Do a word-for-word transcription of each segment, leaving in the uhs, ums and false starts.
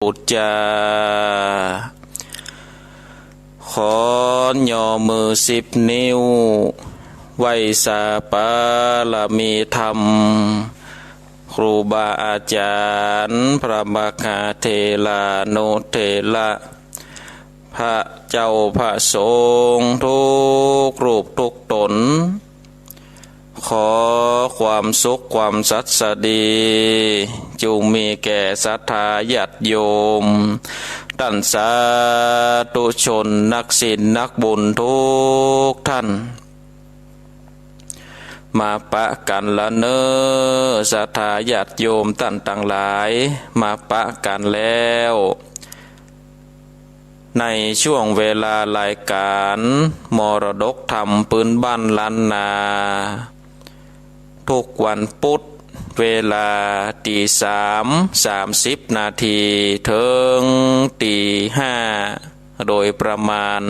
ปูจา ขอย่อมือสิบนิ้ว ไหว้สาบารมีธรรม ครูบาอาจ๋ารย์ พระมหาเถรานุเถระ พระเจ้าพระสงฆ์ทุกรูปทุกต๋น ขอความสุขความสัสดี จุ่งมีแก่ศรัทธาญาติโยม ต้านสาธุชนนักศีลนักบุญทุกท่าน มาปะกั๋นละเน่อ ศรัทธาญาติโยมต้านตังหลาย มาปะกั๋นแล้ว ในช่วงเวลารายก๋าน มรดกธรรมปื๊นบ้านล้านนา ทุกวันปุ๊ด เวลาตี๋สาม สามสิบนาที เถิงตี๋ห้า โดยประมาณ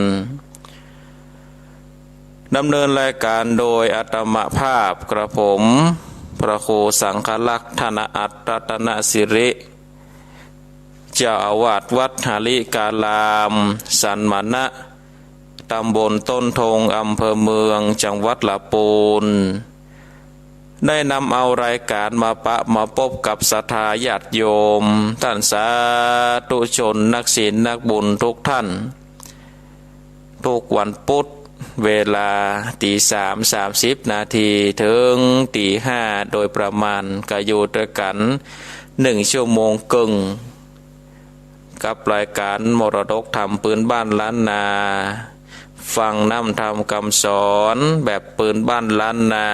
ดำเนินรายก๋านโดยอาตมาภาพกระผม พระครูสังฆลักษณ์ ธนอัตตะ รัตนสิริ เจ้าอาวาสวัดหริการาม สันมณะ ตำบลต้นทง อำเภอเมือง จังหวัดละปูน ได้นำเอารายก๋านมาปะมาปบกับศรัทธาญาติโยม ต้านสาธุชนนักศีลนักบุญทุกท่าน ทุกวันปุ๊ด เวลาตี๋สาม สามสิบนาที เถิงตี๋ห้า โดยประมาณ ก็อยู่ตวยกั๋นหนึ่งชั่วโมงเกิ่ง กับรายก๋านมรดกธรรมปื๊นบ้านล้านนา ฟังน้ำธรรมกำสอนแบบปื๊นบ้านล้านนา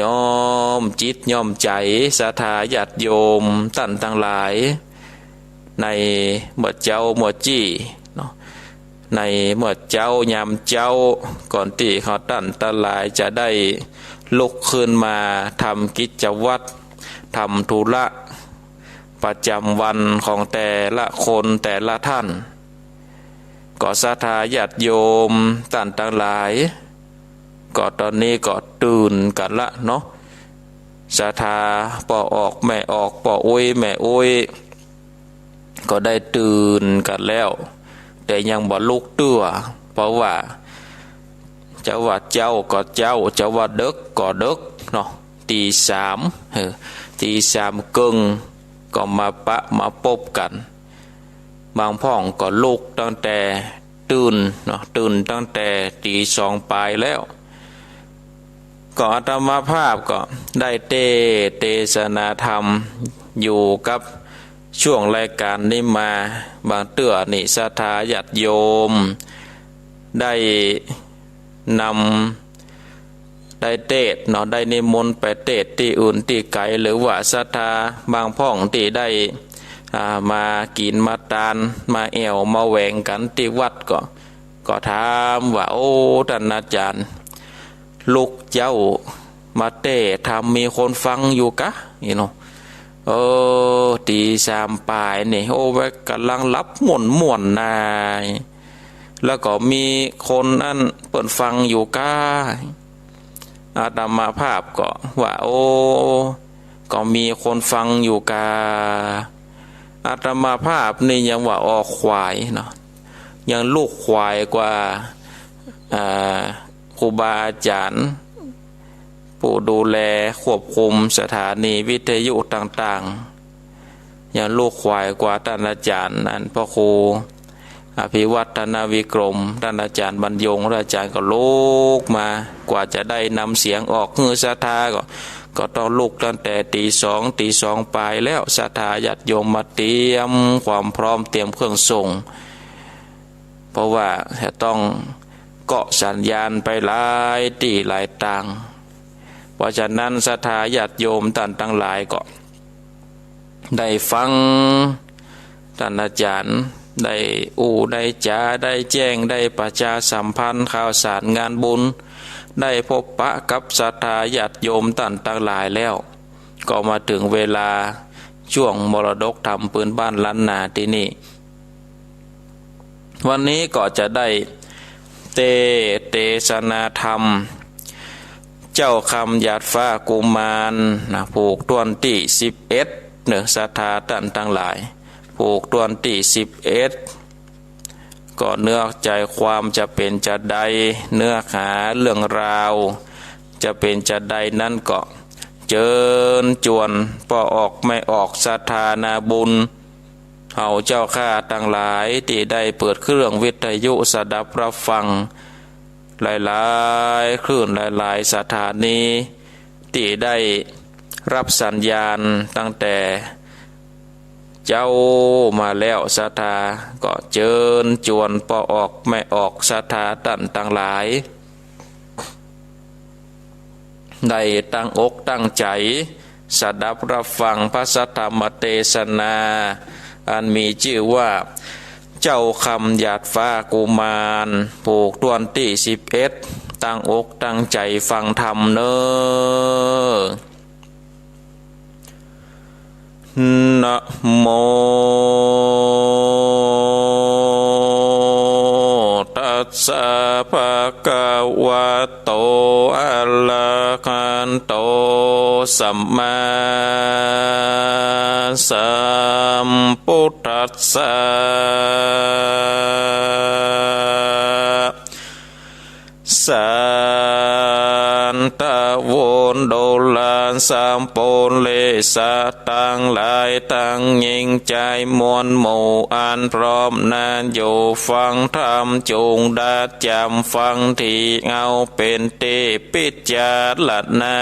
ย้อมจิตย้อมใจ๋ศรัทธาญาติโยมต้านตังหลาย ในเมื่อเจ๊าเมื่อจี้เนาะ ในเมื่อเจ๊ายามเจ๊า ก่อนตี้เฮาต้านตังหลายจะได้ลุกขึ้นมาทำกิจวัตร ทำธุระประจ๋ำวันของแต่ละคนแต่ละท่าน ก็ศรัทธาญาติโยมต้านตังหลาย ก็ต๋อนนี้ก็ตื่นกั๋นละเนาะ ศรัทธาป้อออกแม่ออก ป้ออุ๊ยแม่อุ๊ย ก็ได้ตื่นกั๋นแล้ว แต่ยังบ่ลุกเตื้อ เพราะว่า จะว่าเจ๊าก็เจ๊า จะว่าเดิ็กก็เดิ็กเนาะ ตี๋สาม เออ ตี๋สามเกิ่ง ก็มาปะมาปบกั๋น บางพ่องก็ลุกตั้งแต่ตื่นเนาะ ตื่นตั้งแต่ตี๋สองปายแล้ว ก็อาตมาภาพก็ได้เตสน์เตสนาธรรมอยู่กับช่วงรายก๋านนี้มา บางเตื้อนี่ศรัทธาญาติโยมได้นำ ได้เตสน์เนาะ ได้นิมนต์ไปเตสน์ตี้อื่นตี้ไก๋ หรือว่าศรัทธาบางพ่องตี้ได้ อ่า มากิ๋นมาตาน มาแอ่วมาแหวงกั๋นตี้วัดก็ ก็ถามว่า โอ้ ต้านอาจ๋ารย์ ลุกเจ๊ามาเตสน์ธรรมมีคนฟังอยู่กา นี่เนาะ เออ ตี๋สามปายนี่ โอ้ แวะก่ำลังหลับม่วนๆ นา แล้วก็มีคนอั้นเปิ้นฟังอยู่กา อาตมาภาพก็ว่า โอ้ ก็มีคนฟังอยู่กา อาตมาภาพนี่ยังว่าออกขวายเนาะ ยังลุกขวายกว่า อ่า ครูบาอาจ๋ารย์ ผู้ดูแลควบคุมสถานีวิทยุต่างๆ ยังลุกขวายกว่าต้านอาจ๋ารย์ อันพระครูอภิวัฒนวิกรม ต้านอาจ๋ารย์บรรยง ต้านอาจ๋ารย์ก็ลุกมา กว่าจะได้นำเสียงออกหื้อศรัทธาก็ ก็ต้องลุกตั้งแต่ตี๋สอง ตี๋สองปายแล้ว ศรัทธาญาติโยมมาเตรียมความพร้อม เตรียมเครื่องส่ง เพราะว่าจะต้องเกาะสัญญาณไปหลายตี้หลายตาง เพราะฉะนั้นศรัทธาญาติโยมต้านตังหลายก็ได้ฟังต้านอาจ๋ารย์ ได้อู้ได้จ๋า ได้แจ้ง ได้ประชาสัมพันธ์ข่าวสารงานบุญ ได้พบปะกับศรัทธาญาติโยมต้านตังหลายแล้ว ก็มาเถิงเวลาช่วงมรดกธรรมปื๊นบ้านล้านนาตี้นี่ วันนี้ก็จะได้เตสน์เตสนาธรรม เจ้าคำหยาดฟ้ากุมารนะ ผูกต้วนตี้สิบเอ็ดเนาะ ศรัทธาต้านตังหลาย ผูกต้วนตี้สิบเอ็ด ก็เนื้อใจ๋ความจะเป๋นจาใด เนื้อหาเรื่องราวจะเป๋นจาใดนั้นก็เจิญจวนป้อออกแม่ออกศรัทธานาบุญ เฮาเจ้าข้าตังหลายตี้ได้เปิดเครื่องวิทยุสดับรับฟัง หลายๆ คลื่นหลายๆ สถานี ตี้ได้ฮับสัญญาณตั้งแต่เจ๊ามาแล้ว ศรัทธาก็เจิญจวนป้อออกแม่ออกศรัทธาต้านตังหลาย ได้ตั้งอกตั้งใจ๋สดับรับฟังพระสัทธรรมเตสนา อันมีจื้อว่า เจ้าคำหยาดฟ้ากุมาร ผูกต้วนตี้สิบเอ็ด ตั้งอกตั้งใจ๋ฟังธรรมเน่อ นะโม ตัสสะ ภะคะวะโต อะระหะโต สัมมาสัมพุทธัสสะ สันตะโว ดูราสะปุเรสะ ตังหลายตังหญิงจายมวลหมู่อันพร้อมหน้าอยู่ฟังธรรม จุ่งได้จ๋ำฟังดี เอาเป๋นตี้พิจารณา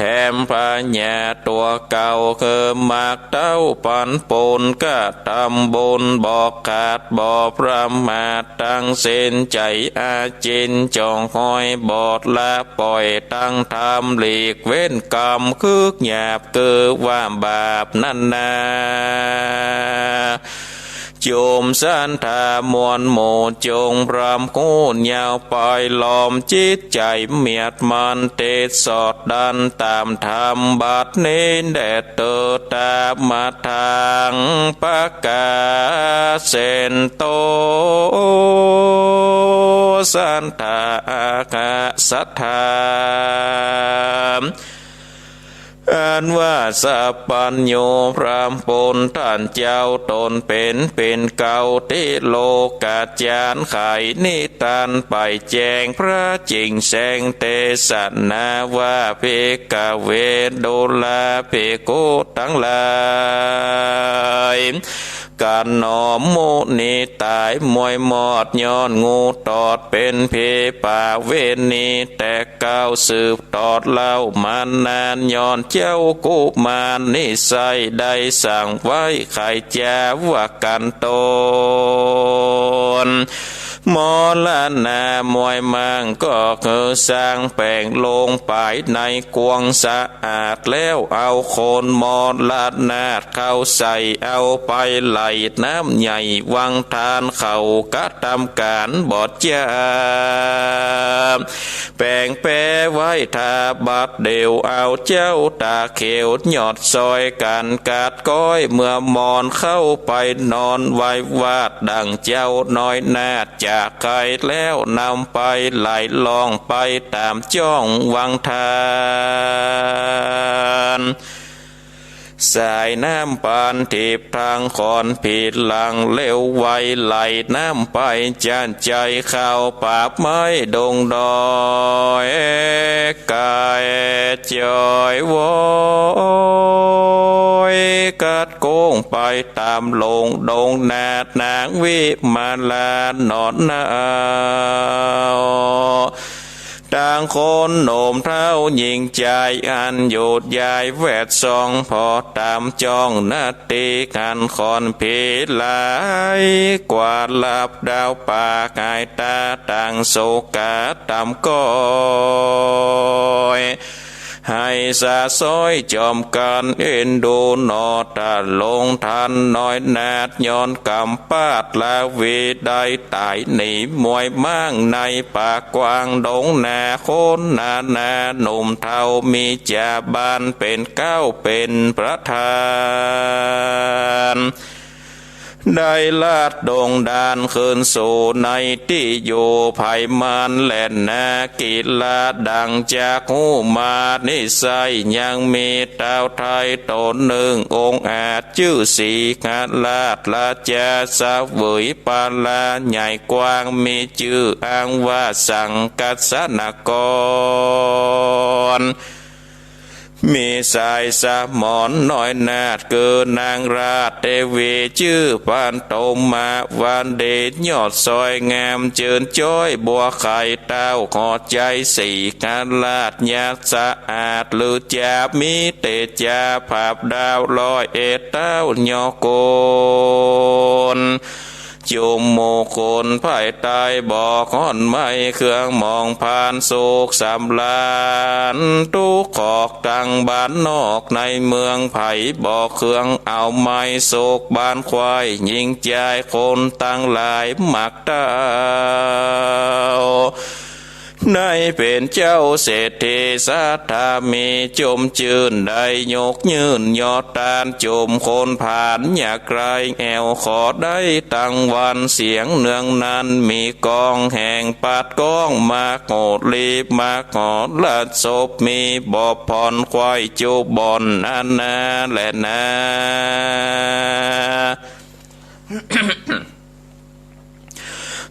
แถมปัญญาตั๋วเก่าคือมักเต้าปันปุญ กระทำบุญบ่ขาดบ่ประมาท ตังสิ้นใจ๋อาจิน จ่องหอยบ่ละป่อย ตังธรรมหลีกเว้นกรรมคือหยาบ คือว่าบาปนั้นนา จุ่มศรัทธามวลหมู่จุ่งพร่ำฮู้ยาวไป ล้อมจิตใจ๋เมียดมั่นติดสอดดันต๋ามธรรม บัดนี้แด่เตอ ตามมาทางประกาศเส้นโต ศรัทธา อาคะศรัทธา อันว่าสัพพัญญูพระพุทธเจ้าต๋นเป๋น เป๋นเก้าตี้โลกาจ๋ารย์ ไขนิทานไปแจ้งพระจริงแสง เตสนาว่า ภิกขะเว ดูราภิกขุตังหลาย ก๋านหนอ มุนีต๋ายมวยมอด ย้อนงูตอดเป๋นผี ประเวณีแต๊เก้า สืบตอดเล่ามานาน ย้อนเจ้ากุมารนิสัย ได้สั่งไว้ใค่จ๋าว่ากั๋นต๋น มรณะมวยมั่งก็คือสร้างแป๋งลงไปในกวงสะอาด แล้วเอาคนมรณาดเข้าใส่ เอาไปไหล่น้ำใหญ่วังทาน เขากระทำก๋านบ่จ๋า แป๋งแป๊ไว้ถ้าบัดเดี่ยว เอาเจ้าต๋าเขียวยอดซอยกั๋นกัดก้อย เมื่อมรณะเข้าไปนอนไว้วาด ดั่งเจ้าน้อยนาฏจะใค่แล้ว นำไปไหล่ล่องไปต๋ามจ้องวังทาน สายน้ำปานทิพย์ ทางขอนผิดหลังเลี้ยวไว ไหล่น้ำไปจาดใจ๋เข้าป่าไม้ดงดอย กายจอยโวย กัดโก้งไปต๋ามลงดงนาฏ นางวิมาลานอนหนาว ตังคนหนุ่มเฒ่าหญิงจาย อันหยุดยายแวดส่องผ่อต๋ามจ้องนาฏ ตี้หันขอนผีหลายกว่าลับดาวป่า หายต๋าตังโศกาต๋ามก้อย ให้สะซ้อยจอมกั๋นเอ็นดูหนอ ต๋าลงทันน้อยนาฏ ย้อนก๋ำปาดลาวีได้ต๋ายหนีมวยมั่งในป่ากว้างดงนา คนนานาหนุ่มเฒ่ามีจ๋าบ้านเป๋นเก๊าเป๋นประธาน ได้ลาดดงดานคืนสู่ในตี้อยู่ ไผมันแล่นนากิลาดังจักฮู้มานิสัย ยังมีต้าวไทยต๋นนึ่งองค์อาจจื้อสีหราช ราชาเสวยปาลาใหญ่กว้าง มีจื้ออ้างว่าสังกัสสนกร มีสายสมรน้อยนาถ คือนางราชเตวีจื้อปันโตมะวันเดช ยอดสวยงามเจิญจ้อยบัวไข่ ต้าวขอใจ๋สีหราชยักษ์สะอาด หรือจะมีเตจาผาบดาวร้อยเอ็ด ต้าวยอดกุล จุมมงคลไพร่ไตร่ บ่อข้อนไม้เครื่องมองผ่านสุขสำราญ ตุ๊กขอกตังบ้านนอกในเมืองไผ บ่เคืองเอาไม้สุขบ้านควาย หญิงจายคนตังหลายมักต้าว ในเป๋นเจ้าเศรษฐีศรัทธามี จุมจื้นได้ยกยื่นยอดตาน จุมคนผ่านยากไร้แอวขอได้ตังวัน เสียงเนืองนั้นมีก้องแห่งปัดก้อง มาโหรีมาขอราชสพ มีบ่อผ่อนไขว่จุบ่อนอันนาแลนา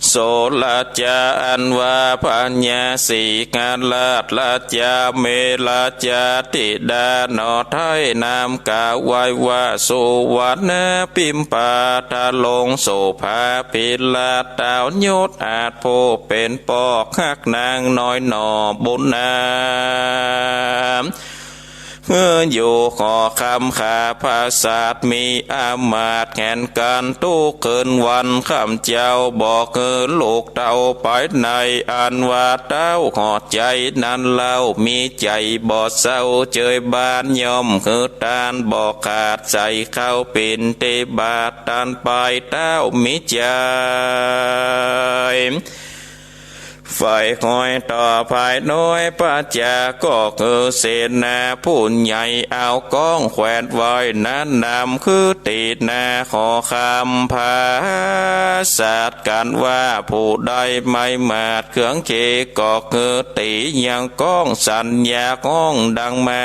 โสราชาอันว่าพญาสีหราช ราชาเมราชาธิดาหนอ ไท้นามกล่าวไว้ว่า สุวรรณพิมพาทะลงโสภาภิราช ต้าวยอดอาจผู้เป๋นป้อฮักนางน้อยหนอบุญนาม เฮืออยู่หอคำขาผาสาท มีอามาตย์แขนกันทุกคืนวันค่ำเจ้า บ่หื้อลูกเต้าไปไหน อันว่าเต้าหอดใจ๋นั้นเล่า มีใจ๋บ่เศร้าเจยบ้าน ย่อมหื้อตานบ่ขาด ใส่ข้าวปิณฑบาตต้านไป เต้ามีใจ๋ ใฝ่คอยต่อภายน้อย พระจาก็คือเสนาผู้ใหญ่ เอาก้องแขวนไว้นั้นนำ คือตีนาหอคำผาสาท กันว่าผู้ใดไม่หมาดเคืองเข ก็คือตียังก้องสัญญาห้องดังมา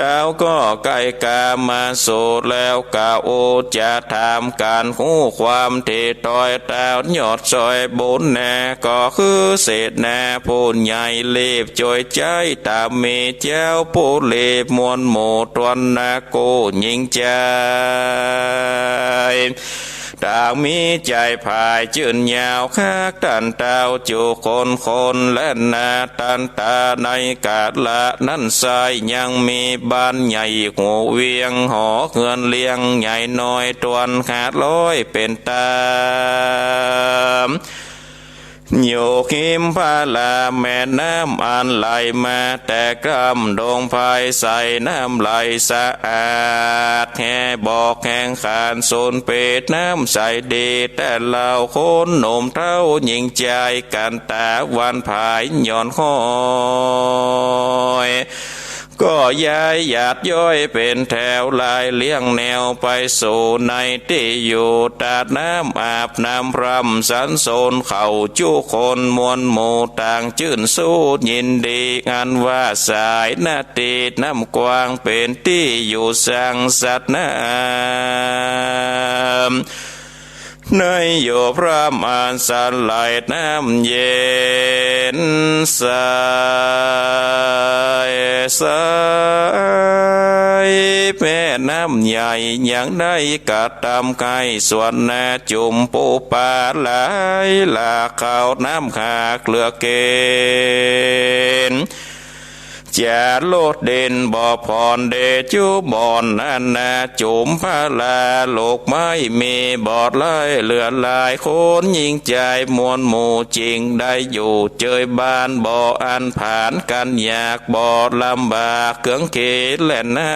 เต้าก็ใก้กามาสู่แล้ว กล่าวจะถามก๋านฮู้ความเต๋ตอย เต้ายอดซอยบุญนา ก็คือเสนาผู้ใหญ่รีบจ้วยใจ๊ ต๋ามมีเจ้าผู้รีบมวลหมู่ตวนนากู้หญิงจาย ต่างมีใจ๋ผายจื้นยาวฮักต้านเต้าจุคนคน และนาต้านต๋าในกาละนั้นไส้ ยังมีบ้านใหญ่หัวเวียง หอเฮือนเลี้ยงใหญ่น้อยตวนห้าร้อยเป๋นต๋าม อยู่ฮิมพาลาแม่น้ำอันไหลมาแต่ก้ำดงไพรใส น้ำไหลสะอาดแห่บอกแห่งขานสูนเปต น้ำใสดีแต่เล่า คนหนุ่มเฒ่าหญิงจาย กันต๋าวันผายหย่อนห้อย ก็ย้ายหยาดย้อยเป๋นแถวลายเรียงแนวไปสู่ในตี้อยู่ ตาดน้ำอาบน้ำพร่ำสันโสน เขาจุคนมวลหมู่ต่างจื้นสู้ยินดี อันว่าสายนาตีน้ำกว้างเป๋นตี้อยู่สร้างสัตว์น้ำ ในอยู่พร่ำอันสะไหลน้ำเย็นใส ใส แม่น้ำใหญ่ยังได้กระตำไก่สวนนาจุมปูปลาหลายหลาก เข้าน้ำขาเกลือเกณฑ์ จะโลดเด่นบ่ผ่อนเดจุบ่อนนานาจุมพาลา ลูกไม้มีบ่ไร้เหลือหลาย คนหญิงจายมวลหมู่จึงได้อยู่เจยบ้าน บ่อันผานกันอยากบ่ลำบากเคืองเขตแลนา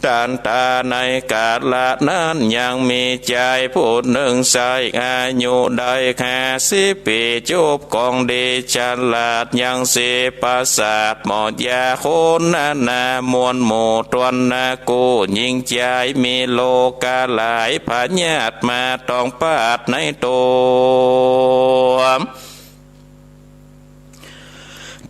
ตันตาในกาละนั้นยังมีจายผู้นึ่งไส้ อายุได้ห้าสิบปี๋ จบก๋องดีฉลาด ยังเสประสาทหมอยาคนนานามวลหมู่ ตวนนากู้ญิงจาย มีโรคาหลายพยาธิมาต้องปาดในตั๋ว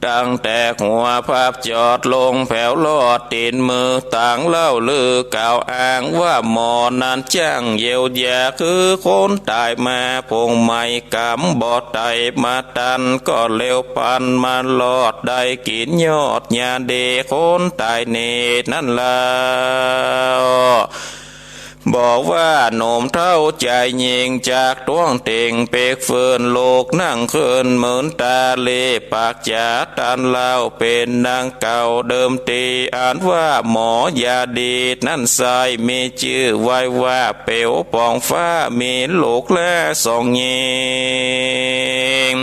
ตั้งแต่หัวพับจอดลงแผวลอดตี๋น มือต๋างเล่าลือกล่าวอ้างว่า หมอนั้นจ้างเยียวยา คือคนต๋ายมาผงไหม้ ก๋ำบ่ไต้มาตัน ก็เร็วปันมารอด ได้กิ๋นยอดยาดี คนต๋ายเน่นั้นแล้ว บอกว่าหนุ่มเฒ่าจายญิง จากต้วงเต็งเปกฟื้น ลุกนั่งขึ้น มืนต๋าลีปากจ๋า ตันเล่าเป๋นดังเก่าเดิมตี้ อันว่าหมอยาดีนั้นไส้ มีจื้อไว้ว่าเป๋วป่องฟ้า มีลูกแลสองญิง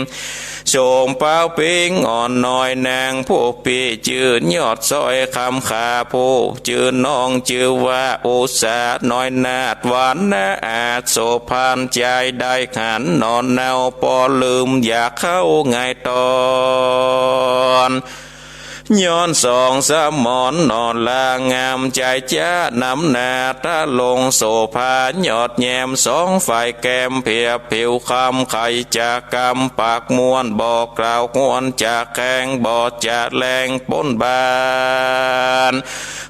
โฉมเป๋าปิ้งอ่อนน้อย นางผู้ปี้จื้อยอดสร้อยคำขา ผู้จื้อน้องจื้อว่าอุสา น้อยนาฏหวานนาอาจ โสภาญจายได้หัน หนอนเนาปอลืมอยากเข้าไงตอน ย้อนสองสมรหนอนลางาม จายจ๊านำหน้าต๋าลง โสภายอดแย้ม สองฝ่ายแก้มเปียบผิวคำ ใค่จะกำปากม่วน บ่กล่าวฮวนจะแข็ง บ่จะแรงป๊นบาน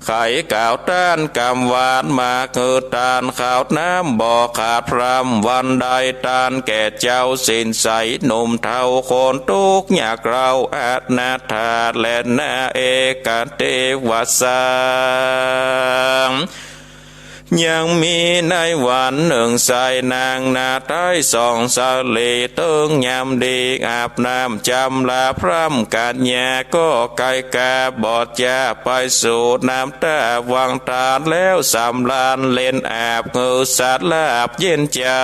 ใค่กล่าวต้านกำหวาน มาคือต้านข้าวน้ำบ่ขาดพร่ำ วันใดต้านแก่เจ้าสิ้นไส้ หนุ่มเฒ่าคนตุ๊กข์ยากเร้า อนาถาแลนา เอกเตวะสัง ยังมีในวันนึ่งไส้ นางนาไท้สองสะหลี เติงยามดีอาบน้ำจำระพร่ำกัญญา ก็ไกลกาบ่จะไปสู่น้ำต๋าวังตาน แล้วสำราญเล่นอาบ หื้อสาลาบเย็นใจ๋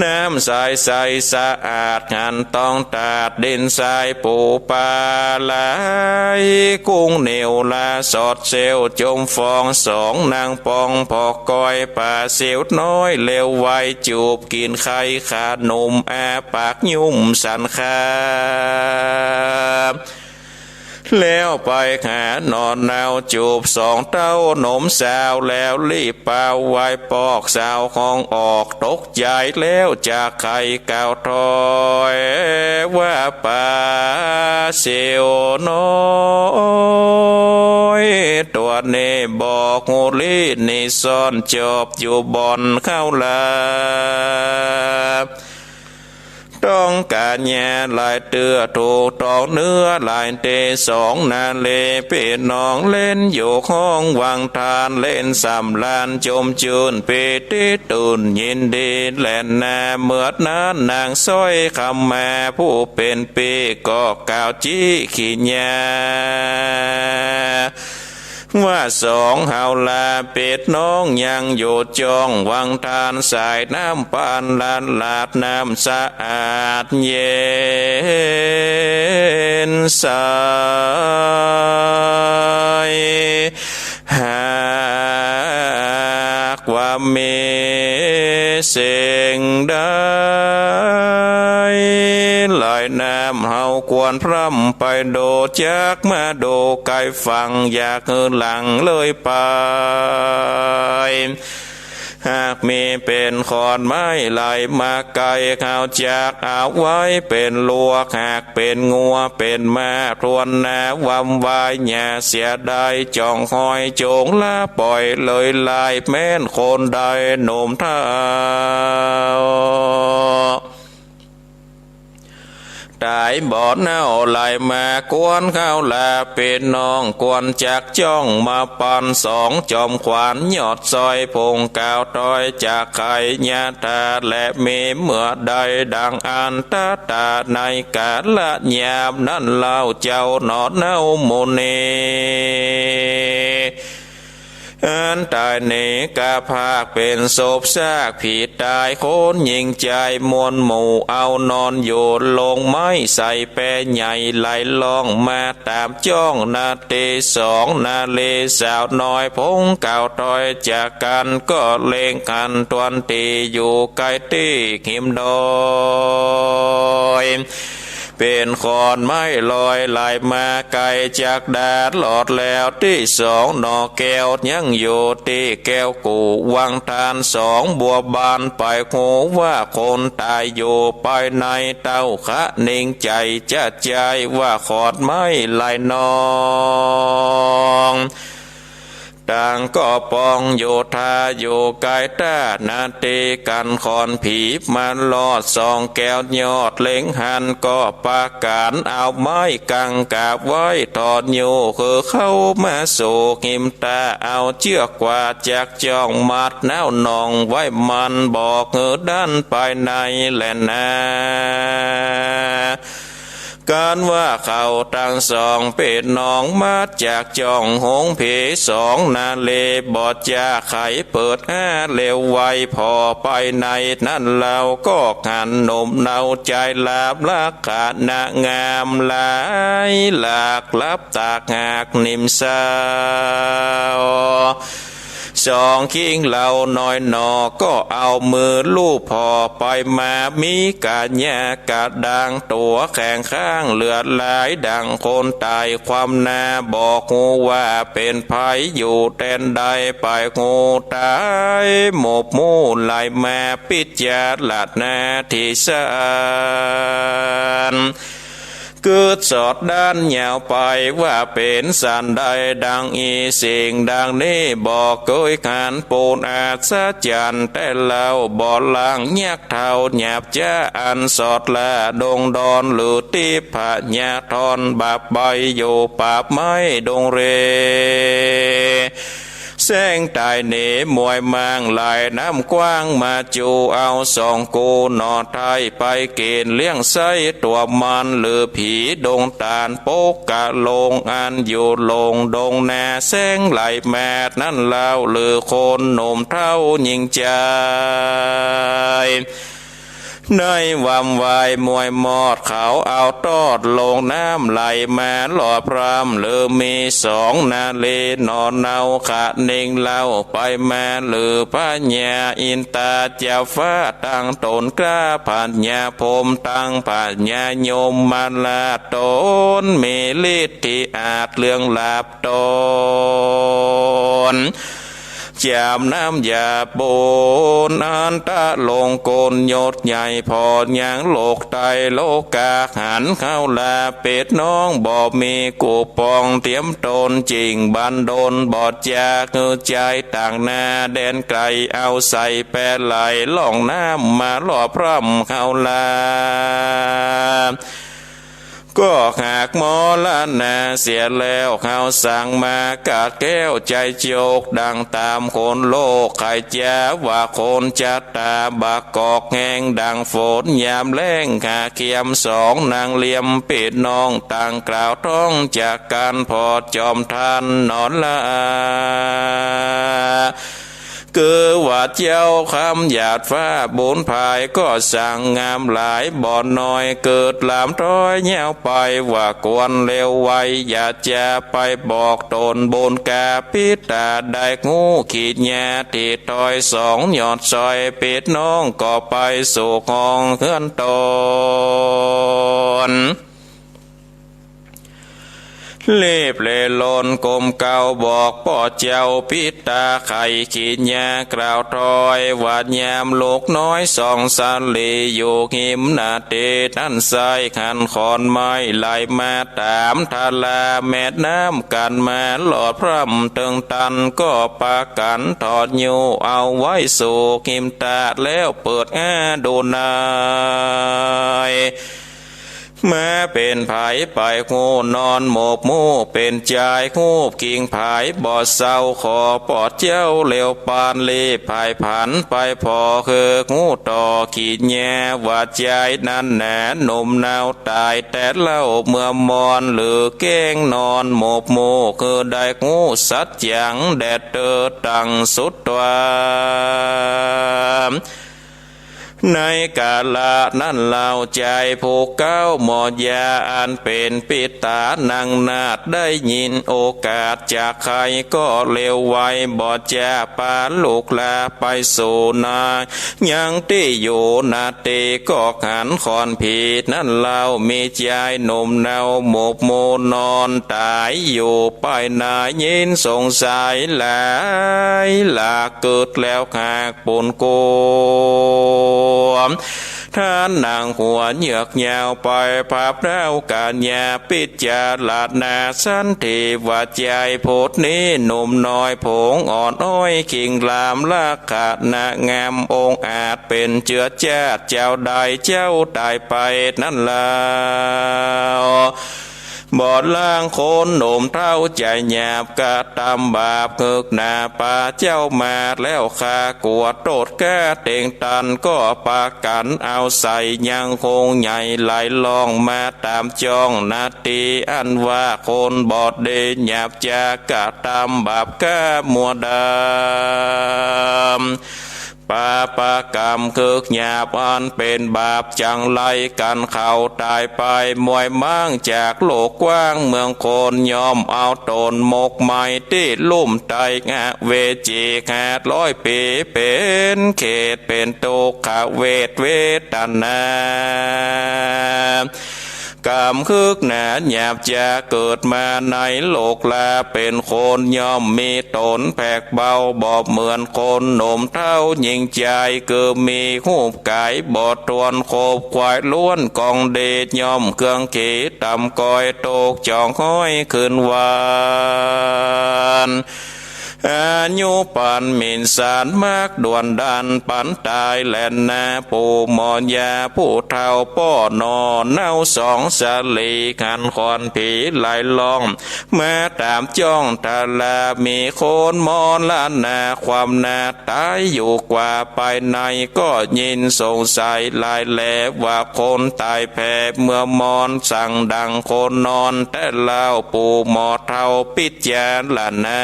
น้ำใสใสสะอาด หันต้องตาดดินทรายปูปลาไหล กุ้งเหนียวลาสอดเซลล์จมฟอง สองนางปองพอกอย ปลาซิวน้อยเร็วไว จูบกิ๋นไข่ขาหนุ่ม อาปากยุ่มสันคา แล้วไปหาหนอนเนา จูบสองเต้าหนมสาว แล้วรีบเป่าไว้ปอกสาวห้องออก ตกใจ๋แล้วจากไข่กล่าวถอย ว่าปลาซิวน้อย ตั๋วนี้บ่ฮู้ลี้ นี่ซ่อนจอบอยู่บ่อนเข้าลา ต้องก๋านยาหลายเตื้อ ถูกต้องเนื้อหลายเต สองนารีปี้น้องเล่นอยู่ห้องวังตาน เล่นสำราญจมจื้นปีติตื่นยินดีแลนา เมื่อนั้นนางสร้อยคำมาผู้เป๋นปี้ ก็กล่าวจี้ขี้ยา ว่าสองเฮาลาปี้น้องยังอยู่จ้องวังตาน สายน้ำปานลาดลาดน้ำสะอาดเย็นใส หากว่ามีสิ่งใด ไหลน้ำเฮาควรพร่ำไปดู จักมาดูไกลฝั่ง อยากหื้อหลังเลยไป หากมีเป๋นขอนไม้ไหลมาไกล เฮาจักเอาไว้เป๋นลัว หากเป๋นงัวเป๋นม้า ทวนหน้าวำวายอย่าเสียดาย จ่องหอยจงละปล่อยเลยลาย แม้นคนใดหนุ่มเฒ่า ต๋ายบ่เน่าไหลมากวนเข้าลา ปี้น้องควรจักจ้องมาปัน สองจอมขวัญยอดสร้อย ผงกล่าวถอยจากไข่ยาธา และมีเมื่อใดดังอันตะตาในกาละยามนั้นเล่า เจ้าหนอนเนามุนี อันต๋ายเหนกาผากเป๋นศพซากผีต๋าย คนญิงจายมวลหมู่เอานอนอยู่ ลงไม้ใส่แปใหญ่ไหลล่องมาต๋ามจ้องนาเต๋ สองนาเรศสาวน้อย ผงเก่าต๋อยจากกั๋น ก็เล็งหันตวนตี้อยู่ใก้ตี้หิมดอย เป๋นขอนไม้ลอยไหลมาไก๋จักดาลอดแล้ว ตี้สองหน่อแก้วยังอยู่ตี้แก้วกู้วังตาน สองบัวบานไปฮู้ว่าคนต๋ายอยู่ไปใน เต้าคะนิงใจ๋จะใจ้ว่าขอนไม้ไหลนอง ต่างก็ปองอยู่ท่าอยู่ใก้ต้านาเต๋ กั๋นขอนผีมาลอดสองแก้วยอด เล็งหันก็ปากั๋นเอาไม้กังกาบไว้ถอดอยู่ คือเข้ามาสู่หิมต้า เอาเจื้อกกวาดจากจ้องมัดน้าวหน่องไว้ มันบอกหื้อดันไปในแหละนา กั๋นว่าเขาตังสองเป๋นน้องมาจากจ้องหงผี สองนาเรบ่จะไขเปิดอ้าเร็วไว ผ่อไปในนั้นเฮาก็หันหนุ่มเนาใจ๋หลาบ ลักษณะงามหลายหลาก หลับตากหากนิ่มเศร้า สองคิงเหล่าน้อยหน่อก็เอามือลูบผ่อไปมา มีกะยะกะดางตั๋วแข็งข้าง เลือดไหลดั่งคนต๋าย ความหน้าบอกฮู้ว่าเป๋นใผ อยู่แดนใด ไปฮู้ต๋ายหมบหมู่ ไหลมาปิจารณาตี้สัน กึ๊ดสอดด้านยาวไปว่าเป๋นสันใด ดังอี้สิ่งดังนี้ บ่เกยหันปูนอัศจรรย์ แต่เฮาบ่ลางยักษ์เฒ่าหยาบจ๊า อันสอดละดงดอน หรือทิพยธร บาปใบอยู่ปราบไม้ดงเร แสงต๋ายเหนมวยมางไหลน้ำกว้างมา จูเอาสองกู้หน่อไท้ไปเก๋ณฑ์เลี้ยงใส้ตั๋วมัน หรือผีดงต๋านปกกะลง อันอยู่หลงดงนา แสงไหลมานั้นเฮา หรือคนหนุ่มเฒ่าญิงจาย ในวำวายมวยมอด เขาเอาตอดลงน้ำไหลมาหลอดพร่ำ หรือมีสองนาเรหน่อเนาคะนิงเล่า ไปมาหรือพญาอินตาจะฟ้าตั้งต๋นกล้า พญาพรหมตั้งพญายมมาราช ต๋นมีฤทธิอาจเรื่องหลาบต๋น จามน้ำยาปูนอันตะลงกลยศใหญ่ ผ่อยังโลกไตโลกาหันเข้าลา เป๋นน้องบ่มีกู้ปอง เตียมต๋นจิ่งบันดล บ่จะหื้อใจ๋ต่างหน้าแดนไก๋ เอาใส่แปไหลล่องน้ำมาหลอดพร่ำเข้าลา ก็หากมรณาเสียแล้ว เฮาสั่งมากาดแก้วใจ๋โจก ดังต๋ามคนโลกใค่จะว่าคนจะต๋า บ่ากอกแห้งดังฝนยามแล้ง หาเขียมสองนางเหลี่ยม เป๋นน้องต่างกล่าวท้องจากกั๋น ผ่อจอมทันหนอละ คือว่าเจ้าคำหยาดฟ้าบุญภาย ก็สั่งงามหลายบ่น้อย เกิดหลามต้อยยาวไป ว่าควรเร็วไว อย่าจะไปบอกต๋นบุญกา ปิดต๋าได้ฮู้ขีดยา ตี้ต้อยสองยอดซอย เป๋นน้องก็ไปสู่ห้องเฮือนต๋น รีบเลลนก้มเก้าบอกป้อเจ้า ปิดต๋าไขขีดยากล่าวถ้อย ว่ายามลูกน้อยสองสาลี อยู่หิมนาเต๋นั้นไส้ หันขอนไม้ไหลมาต๋ามทารา แม่น้ำกั๋นมาหลอดพร่ำเติงตัน ก็ปากั๋นถอดยูเอาไว้สู่หิมต๋า แล้วเปิดอ้าดูหน่อย แม้เป๋นใผไปฮู้นอนหมบหมู่ เป๋นจายฮูบกิ่งผายบ่เซา ขอปอดเจ้าเร็วปานรีบ ผายผันไปผ่อ คือฮู้ต่อกิริยาว่าจายนั้นแหนา หนุ่มเนาต๋ายแต๊เล่า เมื่อมอนหรือแกล้งนอนหมบหมู่ คือได้ฮู้สัจจังแดดเตอตั้งสุดต๋วา ในกาละนั้นเล่าจายผู้เก๊าหมอยาอันเป๋นปิต๋านังนาฏ ได้ยินโอกาสจากใครก็เร็วไว บ่จะปาลูกหลาไปสู่นา ยังตี้อยู่นาตีก็หันขอนผีนั้นเล่า มีจายหนุ่มเนาหมบหมู่นอนต๋ายอยู่ป้ายนา ยินสงสัยหลายหลาก เกิดแล้วหาก ปูนกลัว ท่านนางหัวเหยือกยาวไป พาเปล่ากัญญาพิจารณาสันติว่าจายผู้นี้ หนุ่มน้อยผงอ่อนอ้อย คิงรามลักขณะงาม องอาจเป๋นเจื้อจาติ เจ้าใดเจ้าต๋ายไปนั้นแล้ว บ่ล้างคนหนุ่มเฒ่าใจหยาบ กระตำบาปเหิกหนา ปาเจ้ามาแล้ว ข้ากลัวโต้ษกล้าเต็งตัน ก็ปากั๋นเอาใส่ยังคงใหญ่ ไหลล่องมาต๋ามจ้องนาตี อันว่าคนบ่ดีหยาบ จะกระตำบาปกล้ามัวดำ ปาปกรรมเหิกหยาบอันเป๋นบาป จั่งไล่กั๋นเขาต๋ายไป มวยม้างจากโลกกว้างเมืองคน ย่อมเอาต๋นหมกไหม้ตี้ลุ่มใต้อเวจี ห้าร้อยปี๋ เป๋นเขตเป๋นทุกขเวทเวทนา กรรมเหิกหนาหยาบ จะเกิดมาในโลกลาเป๋นคน ย่อมมีต๋นแผกเบา บ่เหมือนคนหนุ่มเฒ่าหญิงจาย คือมีฮูปก๋ายบ่ถ้วน คบควายล้วนกองเดช ย่อมเคืองขีตำกอย ตกจ่องห้อยคืนวัน อายุปานหมิ่นสารมากด่วนดัน ปันต๋ายแล่นหน้า ปู่หมอยาผู้เฒ่าป้อหน่อ เนาสองสาลี หันขอนผีไหลล่อง มาต๋ามจ้องทารา มีคนมรณาความนาต๋ายอยู่กว่า ภายในก็ยินสงสัยหลายแล ว่าคนต๋ายแผล เมื่อมอนสั่งดังคนนอนแต๊เล่า ปู่หมอเฒ่าพิจารณา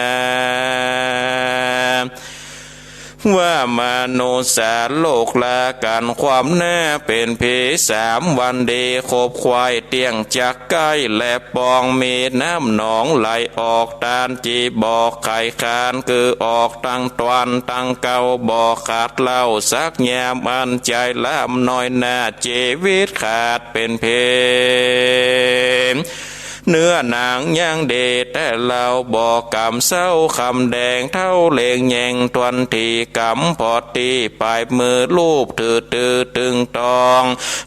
ว่ามนุษย์สาโลกลากั๋น ความหน้าเป๋นผีสามวันดี คบควายเตี้ยงจักใก้และปอง มีน้ำหนองไหลออกตาน จีบ่อไขคาน คือออกตังตวันตังเกา บ่ขาดเล่าสักยาม อันใจ๋ล้ำน้อยหน้า จีวิตขาดเป๋นเพล เนื้อหนังยังดีแต๊เล่า บ่กำเซ้าคำแดง เฒ่าเล็งแยงทวนที กำปอดตี้ปลายมือ ลูบถือตื้อตึงตอง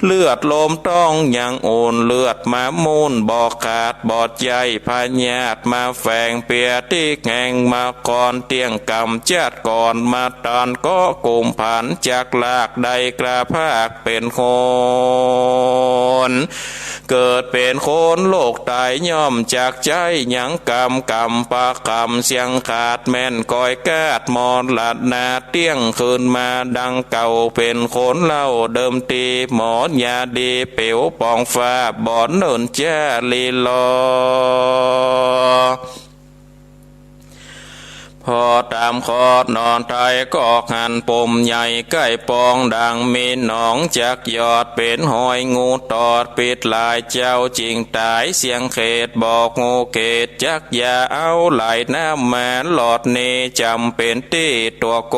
เลือดลมต้องยังอุ่น เลือดมามูนบ่ขาด บ่ใจ้พยาธิมาแฝง เปียตี้แหงมาก่อน เตี้ยงกำจัดก่อนมาตาน ก็กุมผันจักลาก ได้กล้าภาคเป๋นคน เกิดเป๋นคนโลกต๋าย ย่อมจักใจ๊ยังกำ กำประกำเสี้ยงขาด แม่นก้อยกาดมรณา เตี้ยงคืนมาดังเก่า เป๋นคนเล่าเดิมที หมอยาดีเป๋วปองฟ้า บ่เนิ่นจ้าลีลอ พอต๋ามคอดนอนไท้ ก็หันปมใหญ่ใก้ปอง ดังมีหนองจักหยอด เป๋นฮอยงูตอด ปิดหลายเจ้าจิ่งต๋าย เสี้ยงเขตบอกงูเขต จักอย่าเอาไหลน้ำมาหลอดนี้ จ๋ำเป๋นตี้ตั๋วโก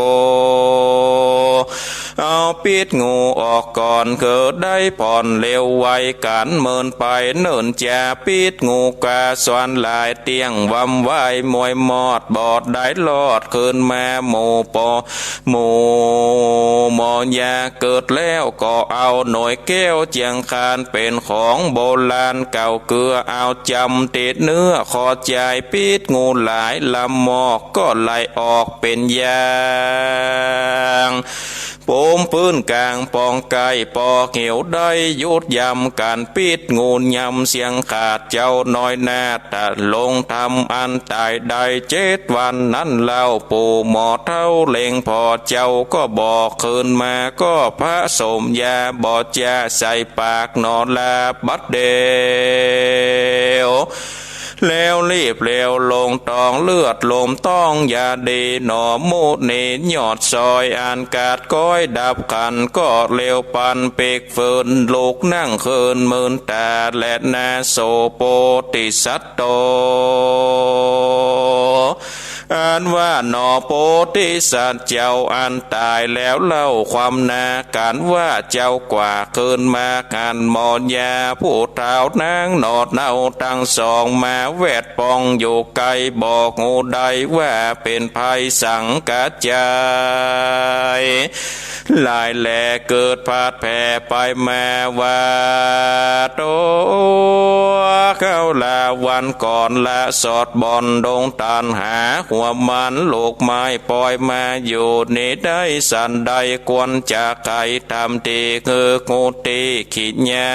เอาปิ๊ดงูออกก่อน คือได้ผ่อนเร็วไว กั๋นเมินไปเนิ่นจ้า ปิ๊ดงูกาสวนหลาย เตี้ยงวำวายมวยมอด บ่ได้ลอ อดคืนมาหมู่ปอ หมู่หมอยาเกิดแล้วก็เอาหน่วยแก้วเจียงคานเป๋นของโบราณเก่าเกือ เอาจำติดเนื้อคอจาย ปิดงูหลายลำมอกก็ไหลออกเป๋นยาง ปูมปื้นกลางปองใก้ ปอเหี่ยวได้หยุดยำก๋านปิดงู ยำเสียงขาดเจ้าน้อยนาฏ ตะลงทำอันต๋ายได้เจ็ดวันนั้นเล่า ปู่หมอเฒ่าเล็งผ่อเจ้าก็บอก คืนมาก็ผสมยาบ่จะใส่ปากหนอลาบัดเดี่ยว แล้วรีบเร็วลงตอง เลือดลมต้องยาดีหนอ มุนียอดซอยอันกาดก้อยดับขัน ก็เร็วปันเปก เฟินลุกนั่งเคินมืนต๋า และนาโสโพธิสัตว์โต อันว่าหนอโพธิสัตว์เจ้าอันต๋ายแล้วเล่า ความนาก๋านว่าเจ้ากว่า คืนมาหันหมอยาผู้เฒ่า นางหนอเนาตังสอง มาแวดป้องอยู่ใก้ บอกฮู้ได้ว่าเป๋นภัยสังกะจาย หลายแลเกิดพลาดแผ่ไปมาว่า ตั๋วเขาลาวันก่อนละสอดบ่อนดงตันหา หัวมันลูกไม้ปอยมาอยู่นี้ได้สันใด ควรจะใค่ทำตี้หื้อฮู้ตี้ขีดยา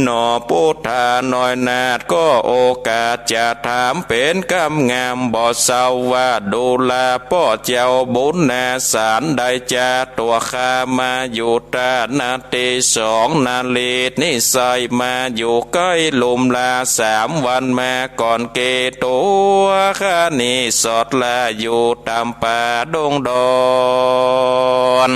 หนอปุทธาน้อยนาฏ ก็โอกาสจะถามเป๋นกำงามบ่เศร้าว่า ดูราป้อเจ้าบุญนาสารใดจาตั๋วข้ามาอยู่ต๋านาฏตี้สอง นารีนิสัยมาอยู่ใก้ลุมลา สามวันมาก่อนเกตั๋วข้านี้สอดลาอยู่ต๋ามป่าดงดอน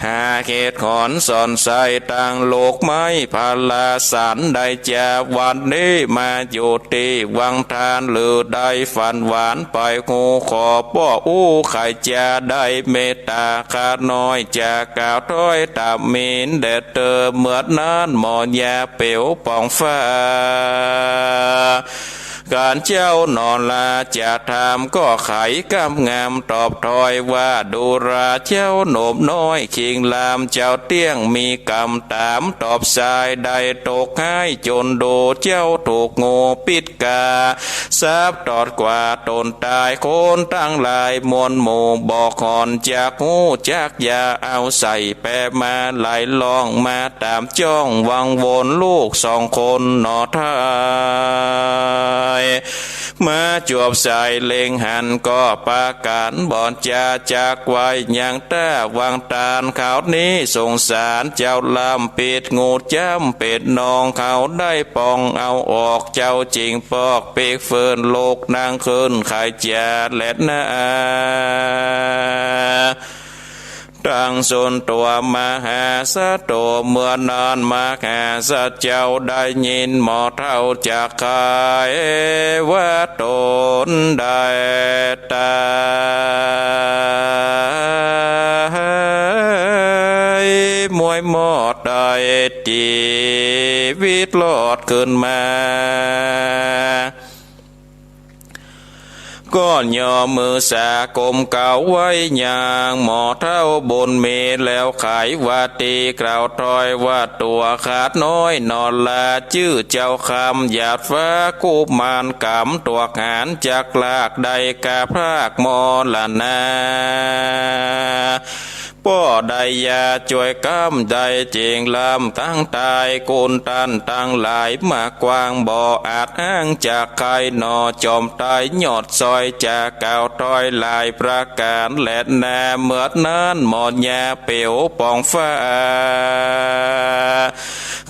หาเหตุหอนสอนใส่ตังลูกไม้พาราสันใดจา วันนี้มาอยู่ตี้วังทาน หรือได้ฝันหวานไปฮู้ขอป้ออู้ไขจา ได้เมตต๋าข้าน้อยจะกล่าวถ้อยต๋ามมินแด่เตอ เมื่อนั้นหมอยาเป๋วป่องฟ้า ก๋านเจ้าหนอลาจะถามก็ไขกำงามตอบถ้อยว่า ดูราเจ้าหนุ่มน้อยคิงราม เจ้าเตี้ยงมีกำต๋ามตอบสาย ได้ตกฮ้ายจนดูเจ้าถูกงูปิดกา สาปตอดกว่าต๋นต๋าย คนตังหลายมวลหมู่บอกหอนจักฮู้จักยา เอาใส่แปมาหลายล่องมา ต๋ามจ้องวังวนลูกสองคนหนอไทย มาจวบสายเล็งหันก็ปากั๋นบ่อนจาจักไว้ยังต๋าวังตาน คราวนี้สงสารเจ้าลำปิดงูจ้ำเป๋นนอง เขาได้ปองเอาออกเจ้าจิ่งปอก เปกเฟินลุกนั่งขึ้นไขจาแลนา ตังส่วนตั๋วมหาสัตว์โต เมื่อนั้นมหาสัตว์เจ้าได้ยินหมอเฒ่าจักไขว่าต๋นได้ต๋าย มวยมอดได้จีวิตรอดขึ้นมา ก็ย่อมือสาก้มกราบไหว้ยังหมอเฒ่าบุญมี แล้วไขว่าตี้กล่าวถ้อยว่า ตั๋วข้าน้อยหนอลาจื้อเจ้าคำหยาดฟ้ากุมารก๋ำตั๋วหานจักลากได้กาพรากมรณา ป้อได้ยาจ้วยกำได้เจ๋งลำตังต๋าย กุนตันตังหลายมากว้างบ่อาจอ้างจักไขหนอ จอมต๋ายยอดซอยจะกล่าวถ้อยหลายประก๋านแลนา เมื่อนั้นหมอยาเป๋วป่องฟ้า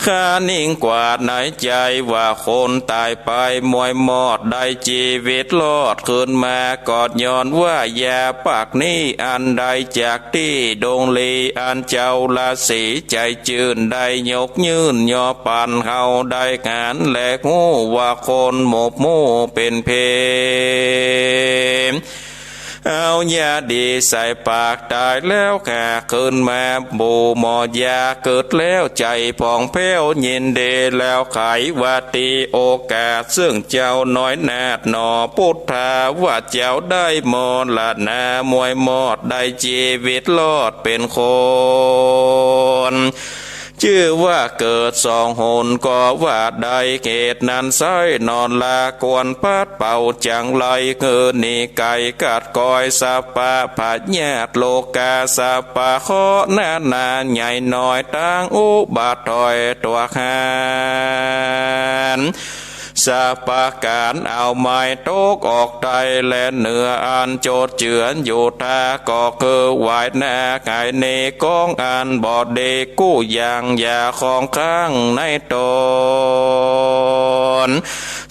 ข้านิ่งกว่าในใจ๋ว่าคนต๋ายไป มวยมอดได้จีวิตรอดขึ้นมา ก็ย้อนว่ายาปากนี้อันได้จากตี้ดงลี อันเจ้าราศีใจ๋จื้นได้ยกยื่นยอปันเฮาได้หาน และฮู้ว่าคนหมกหมู่เป๋นเพ เอายาดีใส่ปากต๋ายแล้ว หากคืนมา ปู่หมอยาเกิดแล้ว ใจ๋ผ่องแผ้วยินดีแล้ว ใค่ว่าตี้โอกาส เซิ่งเจ้าน้อยนาฏหนอ พุทธาว่าเจ้าได้มรณะมวยมอด ได้จีวิตรอดเป๋นคน จื้อว่าเกิดสองหนก็ว่าได้ เหตุนั้นไส้หนอละ ควรปัดเป่าจังไร หื้อหนีไก๋กัดกอย สัพพะพยาธิโรคา สัพพะเคราะห์นานาใหญ่น้อย ตังอุบัติถ้อยตวาดหัน สัพพะก๋าน เอาไม้ตกออกใต้และเหนือ อันโจทย์เจือนอยู่ถ้า ก็คือไหว้นาคหายหนีของอันบ่ดี กู้อย่างอย่าของข้างในต๋น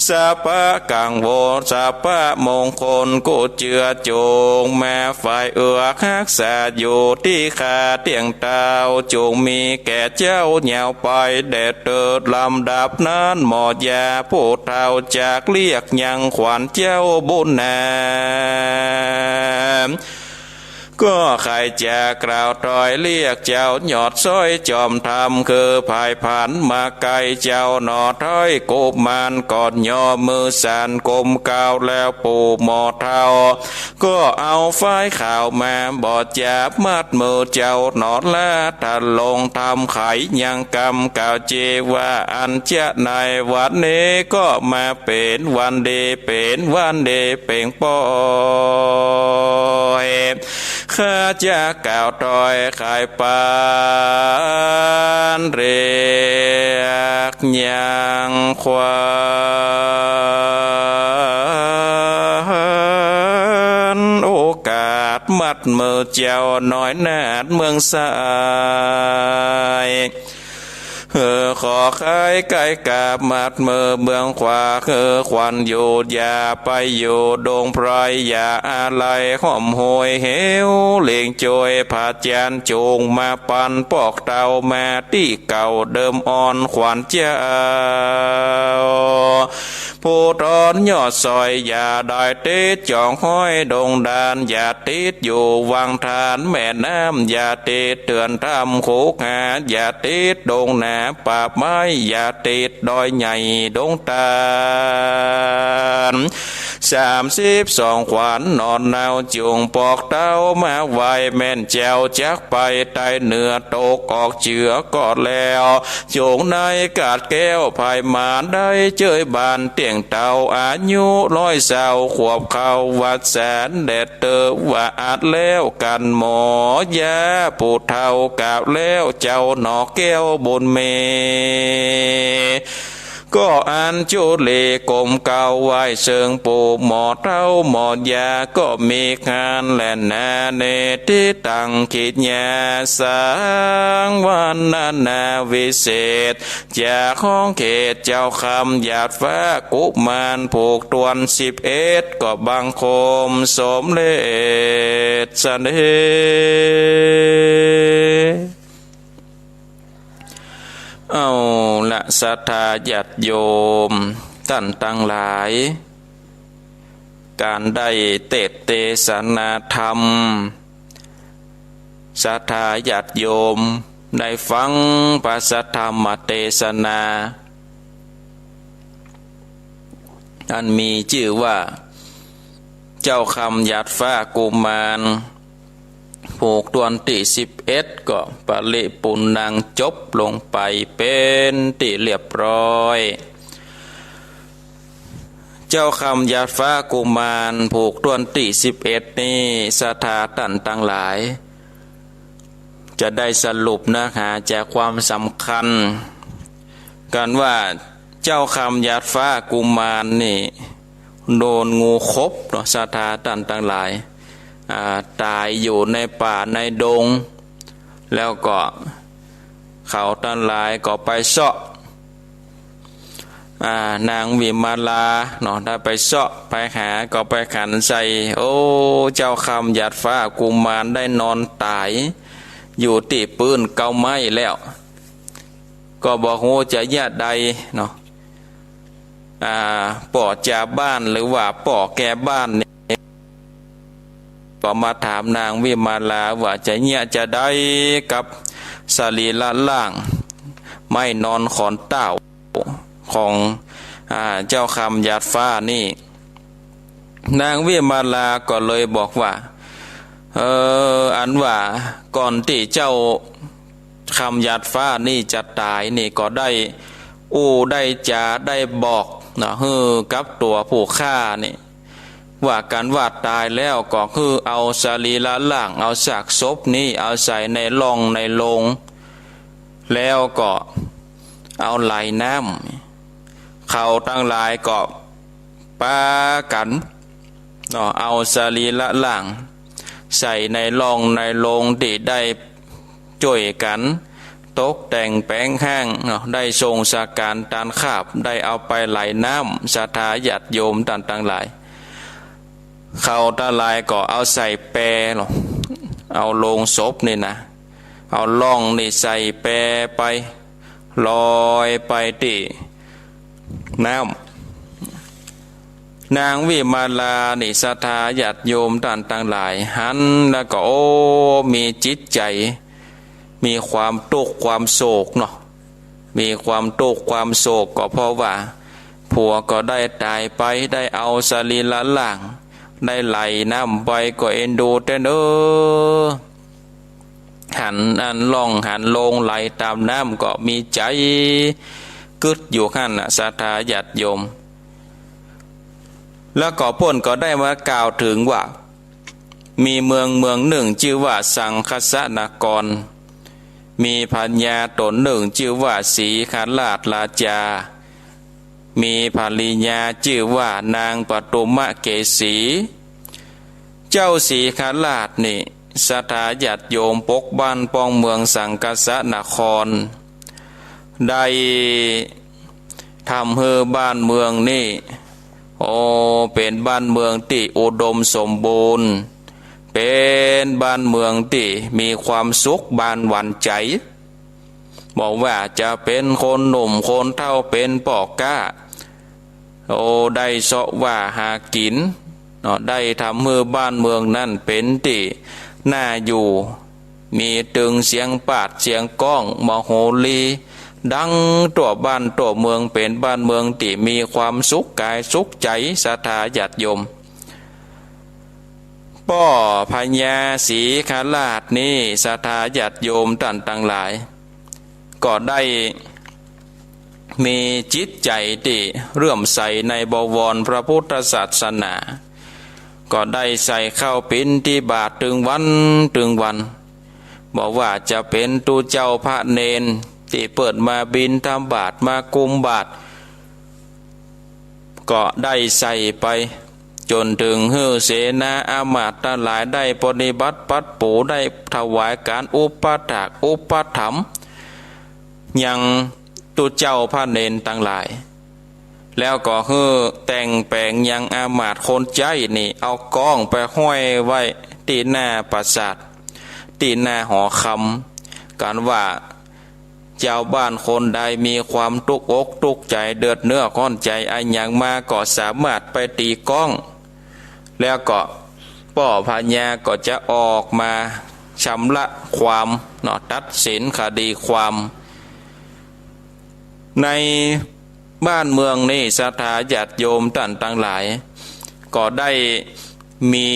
สัพพะกังวล สัพพะมงคล กู้เจือจุ่งมา ฝ่ายเอื้อฮักษาอยู่ตี้ข้าเตี้ยงเต้า จุ่งมีแก่เจ้ายาวไป แด่เติดลำดับนั้น หมอยาผู้เฒ่า จักเรียกยังขวัญเจ้าบุญนา ก็ใค่จะกล่าวถ้อยเรียกเจ้ายอดซ้อยจอมธรรม คือผายผันมาใก้เจ้าหนอ ถ้อยกุมารก็ย่อมือสานก้มกราบแล้ว ปู่หมอเฒ่า ก็เอาฝ้ายขาวมา บ่จับมัดมือเจ้าหนอละ ถ้าลงธรรมไขยังกำกล่าวจีว่า อันจะในวันนี้ก็มาเป๋นวันดี เป๋นวันดีเป่งป้อย ข้าจะกล่าวถ้อยขายปันเรียกยังขวัญ โอกาสมัดมือเจ้าน้อยนาฏเมืองสาย เออ ขอใค่ใก้กราบมัดมือเบื้องขวา เออ ขวัญอยู่อย่าไปอยู่ดงไพร อย่าอาลัยห้อมโหยเหว เล็งจ้วยผาจารย์จุ่งมาปันปอกเต้า มาตี้เก่าเดิมอ่อนขวัญเจ้า ผู้ต๋นยอดซ้อย อย่าได้ติดจ๋องห้อยดงดาน อย่าติดอยู่วังทานแม่น้ำ อย่าติดเถื่อนถ้ำขุกหา อย่าติดดงหนาป่าไม้ อย่าติดดอยใหญ่ดงตาล สามสิบสองขวัญหนอ เนาจุ่งปอกเต้ามาไหว้ แม่นเจ้าจักไปใต้เหนือตกออกเจือก็แล้ว จุ่งในกาดแก้วไพมานได้เจ้ยบานเตี้ยงเต้า อายุร้อยซาวขวบเข้าวัดสาน แด่เติบว่าอัดแล้วกั๋นหมอยา ผู้เฒ่ากราบแล้วเจ้าหนอแก้วบุญมี ก็อันจุลีก้มกราบไหว้เซิงปู่หมอเฒ่าหมอยา ก็มีคานแลนา เนติตังขิยาสัง วรรณนาวิเศษ จากฮ้องเขตเจ้าคำหยาดฟ้ากุมาร ผูกถ้วนสิบเอ็ด ก็บังคมสมเร็จเสด็จ เอาละศรัทธาญาติโยมต้านตังหลาย ก๋านได้เตสน์เตสนาธรรม ศรัทธาญาติโยมได้ฟังพระสัทธรรมเตสนา อันมีจื้อว่า เจ้าคำหยาดฟ้ากุมาร ผูกถ้วนตี้สิบเอ็ด ก็ปริปุณณัง จบลงไปเป๋นตี้เรียบร้อย เจ้าคำหยาดฟ้ากุมาร ผูกถ้วนตี้สิบเอ็ดนี้ ศรัทธาต้านตังหลาย จะได้สรุปเนื้อหาจากความสำคัญ กั๋นว่าเจ้าคำหยาดฟ้ากุมารนี่ โดนงูขบเนาะ ศรัทธาต้านตังหลาย อ่า ต๋ายอยู่ในป่าในดง แล้วก็เขาตังหลายก็ไปเซาะ อ่า นางวิมาลาเนาะ ได้ไปเซาะไปหา ก็ไปขันใส่ โอ้ เจ้าคำหยาดฟ้ากุมารได้นอนต๋ายอยู่ตี้ปื๊นเก๊าไม้แล้ว ก็บ่ฮู้จะเยียะใดเนาะ อ่า ป้อจ่าบ้านหรือว่าป้อแก่บ้านนี่ ก็มาถามนางวิมาลาว่าจะเยียะจาใดกับสรีระร่างไม้นอนขอนเต๊าของ อ่า เจ้าคำหยาดฟ้านี่ นางวิมาลาก็เลยบอกว่า เออ อันว่าก่อนตี้เจ้าคำหยาดฟ้านี่จะต๋ายนี่ก็ได้อู้ได้จ๋าได้บอกเนาะ หื้อกับตั๋วผู้ข้านี่ ว่ากั๋นว่าต๋ายแล้วก็คือเอาสรีระร่าง เอาซากศพนี้ เอาใส่ในร่องในโลง แล้วก็เอาไหลน้ำ เขาตังหลายก็ปากั๋นเนาะ เอาสรีระร่างใส่ในร่องในโลงตี้ได้จ้วยกั๋นตกแต่งแป๋งฮ้างเนาะ ได้ส่งสการตานคาบ ได้เอาไปไหลน้ำ ศรัทธาญาติโยมต้านตังหลาย เขาตังหลายก็เอาใส่แปเนาะ เอาโลงศพนี่นะ เอาร่องนี่ใส่แปไป ลอยไปตี้น้ำ นางวิมาลานี่ ศรัทธาญาติโยมต้านตังหลาย หันแล้วก็ โอ้ มีจิตใจ๋ มีความตุ๊กข์ความโศกเนาะ มีความตุ๊กข์ความโศกก็เพราะว่าผัวก็ได้ต๋ายไป ได้เอาสรีระร่าง ได้ไหลน้ำไป ก็เอ็นดูแต๊เน้อ หันอันร่องหันโลงไหลต๋ามน้ำก็มีใจ๋กึ๊ดอยู่หั้นน่ะ ศรัทธาญาติโยม แล้วก็เปิ้นก็ได้มากล่าวเถิงว่า มีเมืองเมืองนึ่งจื้อว่าสังคสนคร มีพญาต๋นนึ่งจื้อว่าสีหราชราจา มีภริยาจื้อว่านางปทุมเกสี เจ้าสีหราชนี่ ศรัทธาญาติโยม ปกบ้านป้องเมืองสังคสนคร ได้ทำหื้อบ้านเมืองนี่ โอ้ เป๋นบ้านเมืองตี้อุดมสมบูรณ์ เป๋นบ้านเมืองตี้มีความสุขบานหวานใจ๋ บ่ว่าจะเป๋นคนหนุ่มคนเฒ่า เป๋นป้อก๊า โอ้ ได้เซาะว่าหากิ๋นเนาะ ได้ทำหื้อบ้านเมืองนั้นเป๋นตี้น่าอยู่ มีตึงเสียงปาดเสียงก้องมโหรี ดังทั่วบ้านทั่วเมือง เป๋นบ้านเมืองตี้มีความสุขก๋ายสุขใจ๋ ศรัทธาญาติโยม ป้อพญาสีหราชนี่ ศรัทธาญาติโยมต้านตังหลาย ก็ได้มีจิตใจ๋ตี้เลื่อมใสในบวรพระพุทธศาสนา ก็ได้ใส่เข้าบิณฑบาตตึงวันตึงวัน บ่ว่าจะเป๋นตุ๊เจ้าพระเณรตี้เปิ้นมาบิณฑบาตมากุมบาตร ก็ได้ใส่ไป จ๋นเถิงหื้อเสนาอามาตย์ตังหลายได้ปฏิบัติปัดปู ได้ถวายก๋านอุปัฏฐากอุปัฏฐัมภ์ ยังตุ๊เจ้าพระเณรตังหลาย แล้วก็หื้อแต่งแป๋งยังอามาตย์คนใจ๊นี่ เอาก้องไปห้อยไว้ตี้หน้าปราสาท ตี้หน้าหอคำ กั๋นว่า จาวบ้านคนใดมีความตุ๊กอกตุ๊กใจ๋ เดือดเนื้อร้อนใจ๋อะหยังมา ก็สามารถไปตี๋ก้อง แล้วก็ป้อพญาก็จะออกมาชำระความเนาะ ตัดสินคดีความ ในบ้านเมืองนี่ ศรัทธาญาติโยมต้านตังหลาย ก็ได้มี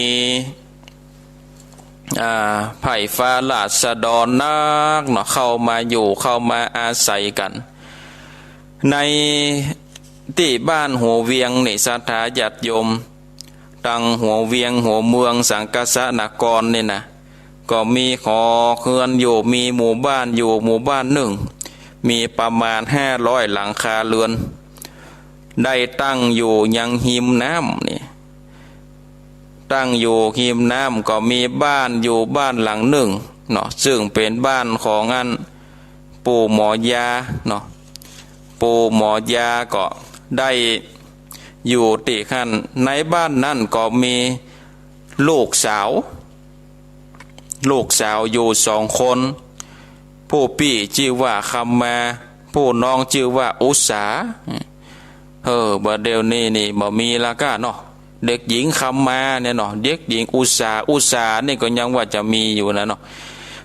อ่า ไพร่ฟ้าราษฎรนักเนาะ เข้ามาอยู่ เข้ามาอาศัยกั๋น ในตี้บ้านหัวเวียงนี่ ศรัทธาญาติโยม ตังหัวเวียงหัวเมืองสังคสนครนี่นะ ก็มีหอเฮือนอยู่ มีหมู่บ้านอยู่หมู่บ้านนึ่ง มีประมาณห้าร้อยหลังคาเรือน ได้ตั้งอยู่ยังฮิมน้ำนี่ ตั้งอยู่ฮิมน้ำ ก็มีบ้านอยู่บ้านหลังนึ่งเนาะ ซึ่งเป๋นบ้านของอันปู่หมอยาเนาะ ปู่หมอยาก็ได้อยู่ตี้หั้น ในบ้านนั้นก็มีลูกสาว ลูกสาวอยู่สองคน ผู้ปี้จื้อว่าคำมา ผู้น้องจื้อว่าอุสา เออ บ่าเดี่ยวนี้นี่บ่มีละก้าเนาะ เด็กหญิงคำมาเนี่ยเนาะ เด็กหญิงอุสา อุสานี่ก็ยังว่าจะมีอยู่นะเนาะ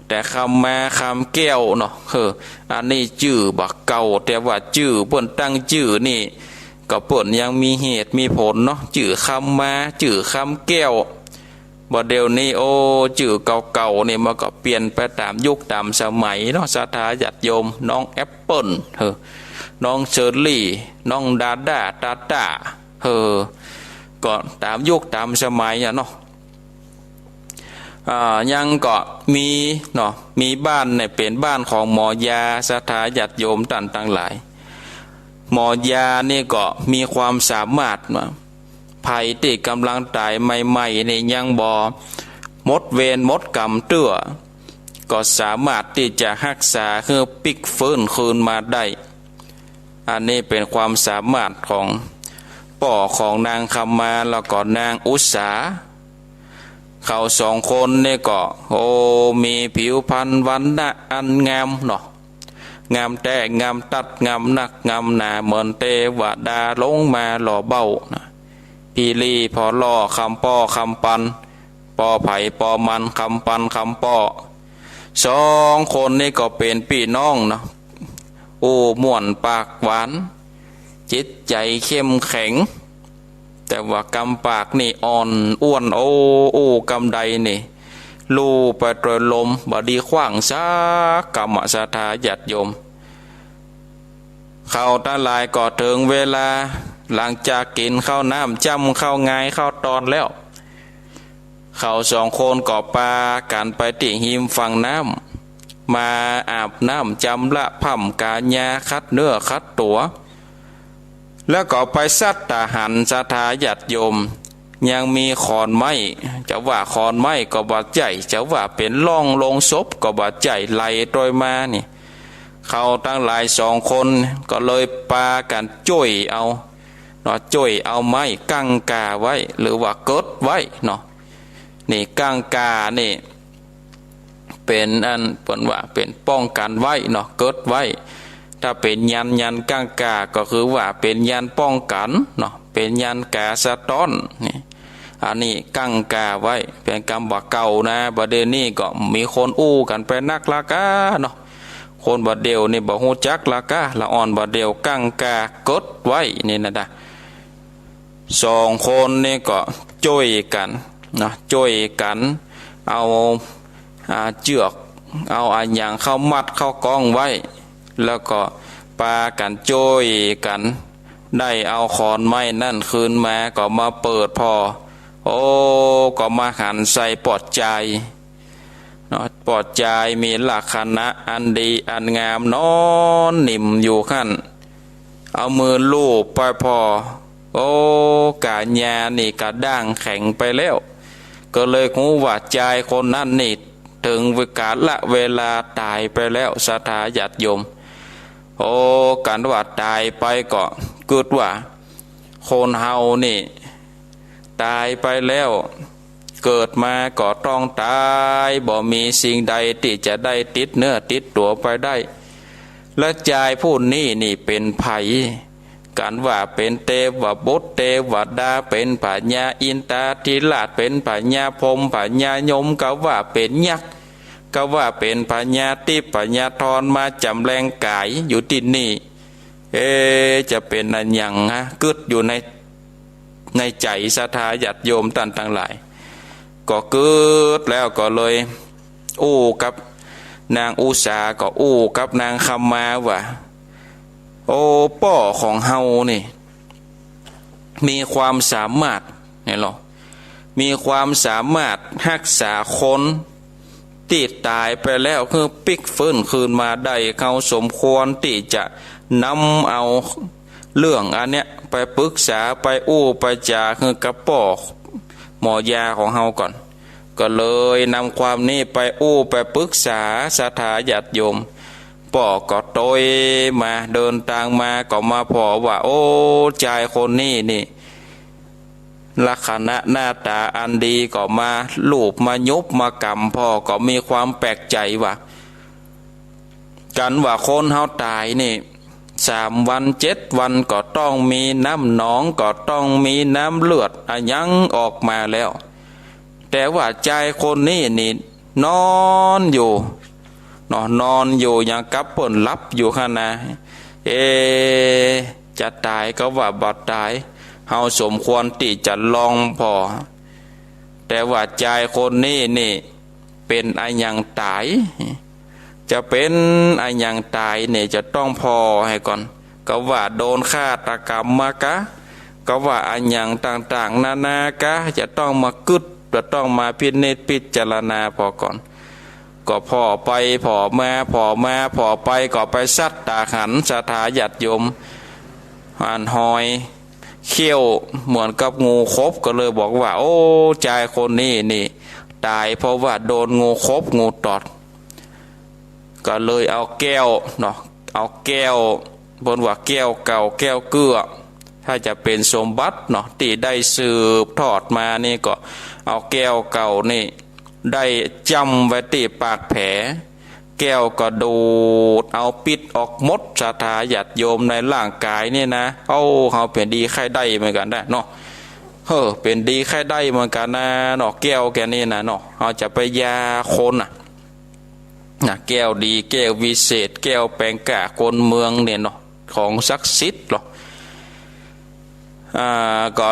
แต่คำมา คำแก้วเนาะ เออ อันนี้จื้อบ่าเก่า แต่ว่าจื้อเปิ้นตั้งจื้อนี่ ก็เปิ้นยังมีเหตุมีผลเนาะ จื้อคำมา จื้อคำแก้ว บ่าเดี่ยวนี้ โอ้ จื้อเก่าๆ นี่มันก็เปลี่ยนไปต๋ามยุคต๋ามสมัยเนาะ ศรัทธาญาติโยม น้องแอปเปิ้ล เออ น้องเชอรี่ น้องดาด้า ตาต้า เออ ก็ต๋ามยุคต๋ามสมัยอะเนาะ อ่า ยังก็มีเนาะ มีบ้านเนี่ยเป๋นบ้านของหมอยา ศรัทธาญาติโยมต้านตังหลาย หมอยานี่ก็มีความสามารถว่า ใผตี้ก่ำลังต๋ายใหม่ๆ นี่ยังบ่หมดเวรหมดกรรมเตื้อ ก็สามารถตี้จะฮักษาหื้อปิ๊กฟื้นคืนมาได้ อันนี้เป๋นความสามารถของป้อของนางคำมา แล้วก็นางอุสา เขาสองคนนี่ก็ โอ้ มีผิวพรรณวรรณะอันงามเนาะ งามแต๊ งามตั๊ด งามนัก งามหนา เหมือนเตวดาลงมาหล่อเบ้านะ ปี้ลี่ผ่อหล่อ คำป้อคำปัน ป้อใผป้อมัน คำปันคำป้อ สองคนนี่ก็เป๋นปี้น้องเนาะ อู้ม่วนปากหวาน จิตใจ๋เข้มแข็ง แต่ว่ากำปากนี่อ่อนอ้วน โอ้ อู้กำใดนี่ ลู่ไปตวยลม บ่ดีขว้างสักกำอะ ศรัทธาญาติโยม เขาตังหลายก็เถิงเวลา หลังจากกิ๋นข้าวน้ำจ้ำ ข้าวงาย ข้าวตอนแล้ว เขาสองคนก็ปากั๋นไปตี้ฮิมฝั่งน้ำ มาอาบน้ำจำระพ่ำก๋ายา ขัดเนื้อขัดตั๋ว แล้วก็ไปสัดตาหัน ศรัทธาญาติโยม ยังมีขอนไม้ จะว่าขอนไม้ก็บ่ใจ้ จะว่าเป๋นร่องโลงศพก็บ่ใจ้ ไหลตวยมานี่ เขาตังหลายสองคนก็เลยปากั๋นจ้วยเอาเนาะ จ้วยเอาไม้กั้งก่าไว้ หรือว่าเกิดไว้เนาะ นี่กั้งก่านี่ เป๋นอันเปิ้นว่าเป๋นป้องกั๋นไว้เนาะ เกิดไว้ ถ้าเป๋นยันต์ ยันต์กั้งก่า ก็คือว่าเป๋นยันต์ป้องกั๋นเนาะ เป๋นยันต์ก๋าสะต๊อนนี่ อันนี้กั้งก่าไว้ เป๋นกำบ่าเก่านะ บ่าเดี่ยวนี้ก็มีคนอู้กั๋นไปนักละก้าเนาะ คนบ่าเดี่ยวนี่บ่ฮู้จักละก้า ละอ่อนบ่าเดี่ยว กั้งก่าเกิดไว้นี่นะจ๊ะ สองคนนี่ก็จ้วยกั๋นเนาะ จ้วยกั๋นเอา อ่า เจื้อก เอาอะหยังเข้ามัดเข้าก๊องไว้ แล้วก็ปากั๋นจ้วยกั๋น ได้เอาขอนไม้นั้นคืนมา ก็มาเปิดผ่อ โอ้ ก็มาหันใส่ป้อจาย เนาะ ป้อจายมีลักษณะอันดีอันงาม นอนนิ่มอยู่หั้น เอามือลูบไปผ่อ โอ้ ก๋ายานี่กระด้างแข็งไปแล้ว ก็เลยฮู้ว่าจายคนนั้นนี่เถิงกาละเวลาต๋ายไปแล้ว ศรัทธาญาติโยม โอ้ กั๋นว่าต๋ายไปก็กึ๊ดว่า คนเฮานี่ ต๋ายไปแล้ว เกิดมาก็ต้องต๋าย บ่มีสิ่งใดตี้จะได้ติดเนื้อติดตั๋วไปได้ และจายผู้นี้นี่เป๋นใผ กั๋นว่าเป๋นเตวบุตรเตวดา เป๋นพญาอินทราธิราช เป๋นพญาพรหม พญายม กาว่าเป๋นยักษ์ กาว่าเป๋นพญาทิพย์พญาธร มาจ๋ำแรงก๋ายอยู่ตี้นี่ เอ๊ะ จะเป๋นอะหยังฮะ กึ๊ดอยู่ใน ในใจ๋ศรัทธาญาติโยมต้านตังหลาย ก็กึ๊ดแล้วก็เลยอู้กับนางอุสา ก็อู้กับนางคำมาว่า โอ้ ป้อของเฮานี่ มีความสามารถเนี่ยหรอ มีความสามารถฮักษาคนตี้ต๋ายไปแล้วหื้อปิ๊กฟื้นคืนมาได้ เฮาสมควรตี้จะนำเอาเรื่องอันเนี้ยไปปรึกษา ไปอู้ไปจ๋าหื้อกับป้อหมอยาของเฮาก่อน ก็เลยนำความนี้ไปอู้ไปปรึกษาศรัทธาญาติโยม ป้อก็ตวยมา เดินตางมาก็มาผ่อว่า โอ้ จายคนนี้นี่ ลักษณะหน้าต๋าอันดี ก็มาลูบมายุบมากำผ่อ ก็มีความแปลกใจ๋ว่า กั๋นว่าคนเฮาต๋ายนี่ สามวันเจ็ดวันก็ต้องมีน้ำหนอง ก็ต้องมีน้ำเลือดอะหยังออกมาแล้ว แต่ว่าจายคนนี้นี่นอนอยู่เนาะ นอนอยู่อย่างกับเปิ้นหลับอยู่หั้นนะ เอ จะต๋ายก็ว่าบ่ต๋าย เฮาสมควรตี้จะลองผ่อ แต่ว่าจายคนนี้นี่เป๋นอะหยังต๋าย จะเป๋นอะหยังต๋ายนี่จะต้องผ่อหื้อก่อน ก็ว่าโดนฆาตกรรมมากะ ก็ว่าอะหยังต่างๆ นานากะ จะต้องมากึ๊ด จะต้องมาพินิจพิจารณาผ่อก่อน ก็ผ่อไปผ่อมา ผ่อมาผ่อไป ก็ไปสัดต๋าหัน ศรัทธาญาติโยม อันหอยเขี้ยวเหมือนกับงูขบ ก็เลยบอกว่า โอ้ จายคนนี้นี่ต๋ายเพราะว่าโดนงูขบงูตอด ก็เลยเอาแก้วเนาะ เอาแก้ว เปิ้นว่าแก้วเก่าแก้วเกื้อ ถ้าจะเป๋นสมบัติเนาะ ตี้ได้สืบทอดมานี่ ก็เอาแก้วเก่านี่ ได้จ้ำไว้ตี้ปากแผล แก้วก็ดูดเอาพิษออกหมด ศรัทธาญาติโยม ในร่างกายนี่นะ เอ้า เฮาเป๋นดีใค่ได้เหมือนกั๋นนะเนาะ เออ เป๋นดีใค่ได้เหมือนกั๋นนะเนาะ แก้วแก่นี่นะเนาะ เฮาจะไปยาคนน่ะ นะ แก้วดี แก้ววิเศษ แก้วแป๋งก้าคนเมืองเนี่ยเนาะ ของศักดิ์สิทธิ์เนาะ อ่า ก็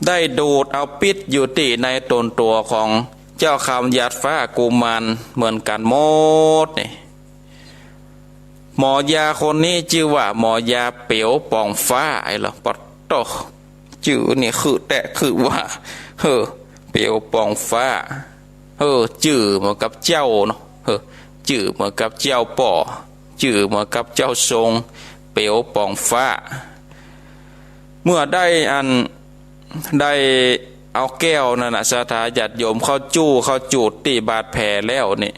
ได้ดูดเอาพิษอยู่ตี้ในตนตั๋วของเจ้าคำหยาดฟ้ากุมารเหมือนกั๋นหมดนี่ หมอยาคนนี้จื้อว่าหมอยาเปียวป่องฟ้า ไอ้เหรอ ปะโต้ จื้อนี่คือแต๊คือว่า เฮ้อ เปียวป่องฟ้า เฮ้อ จื้อเหมือนกับเจ้าเนาะ เฮ้อ จื้อเหมือนกับเจ้าป้อ จื้อเหมือนกับเจ้าทรง เปียวป่องฟ้า เมื่อได้อัน ได้เอาแก้วนั่นน่ะ ศรัทธาญาติโยม เข้าจู้เข้าจูดตี้บาดแผลแล้วนี่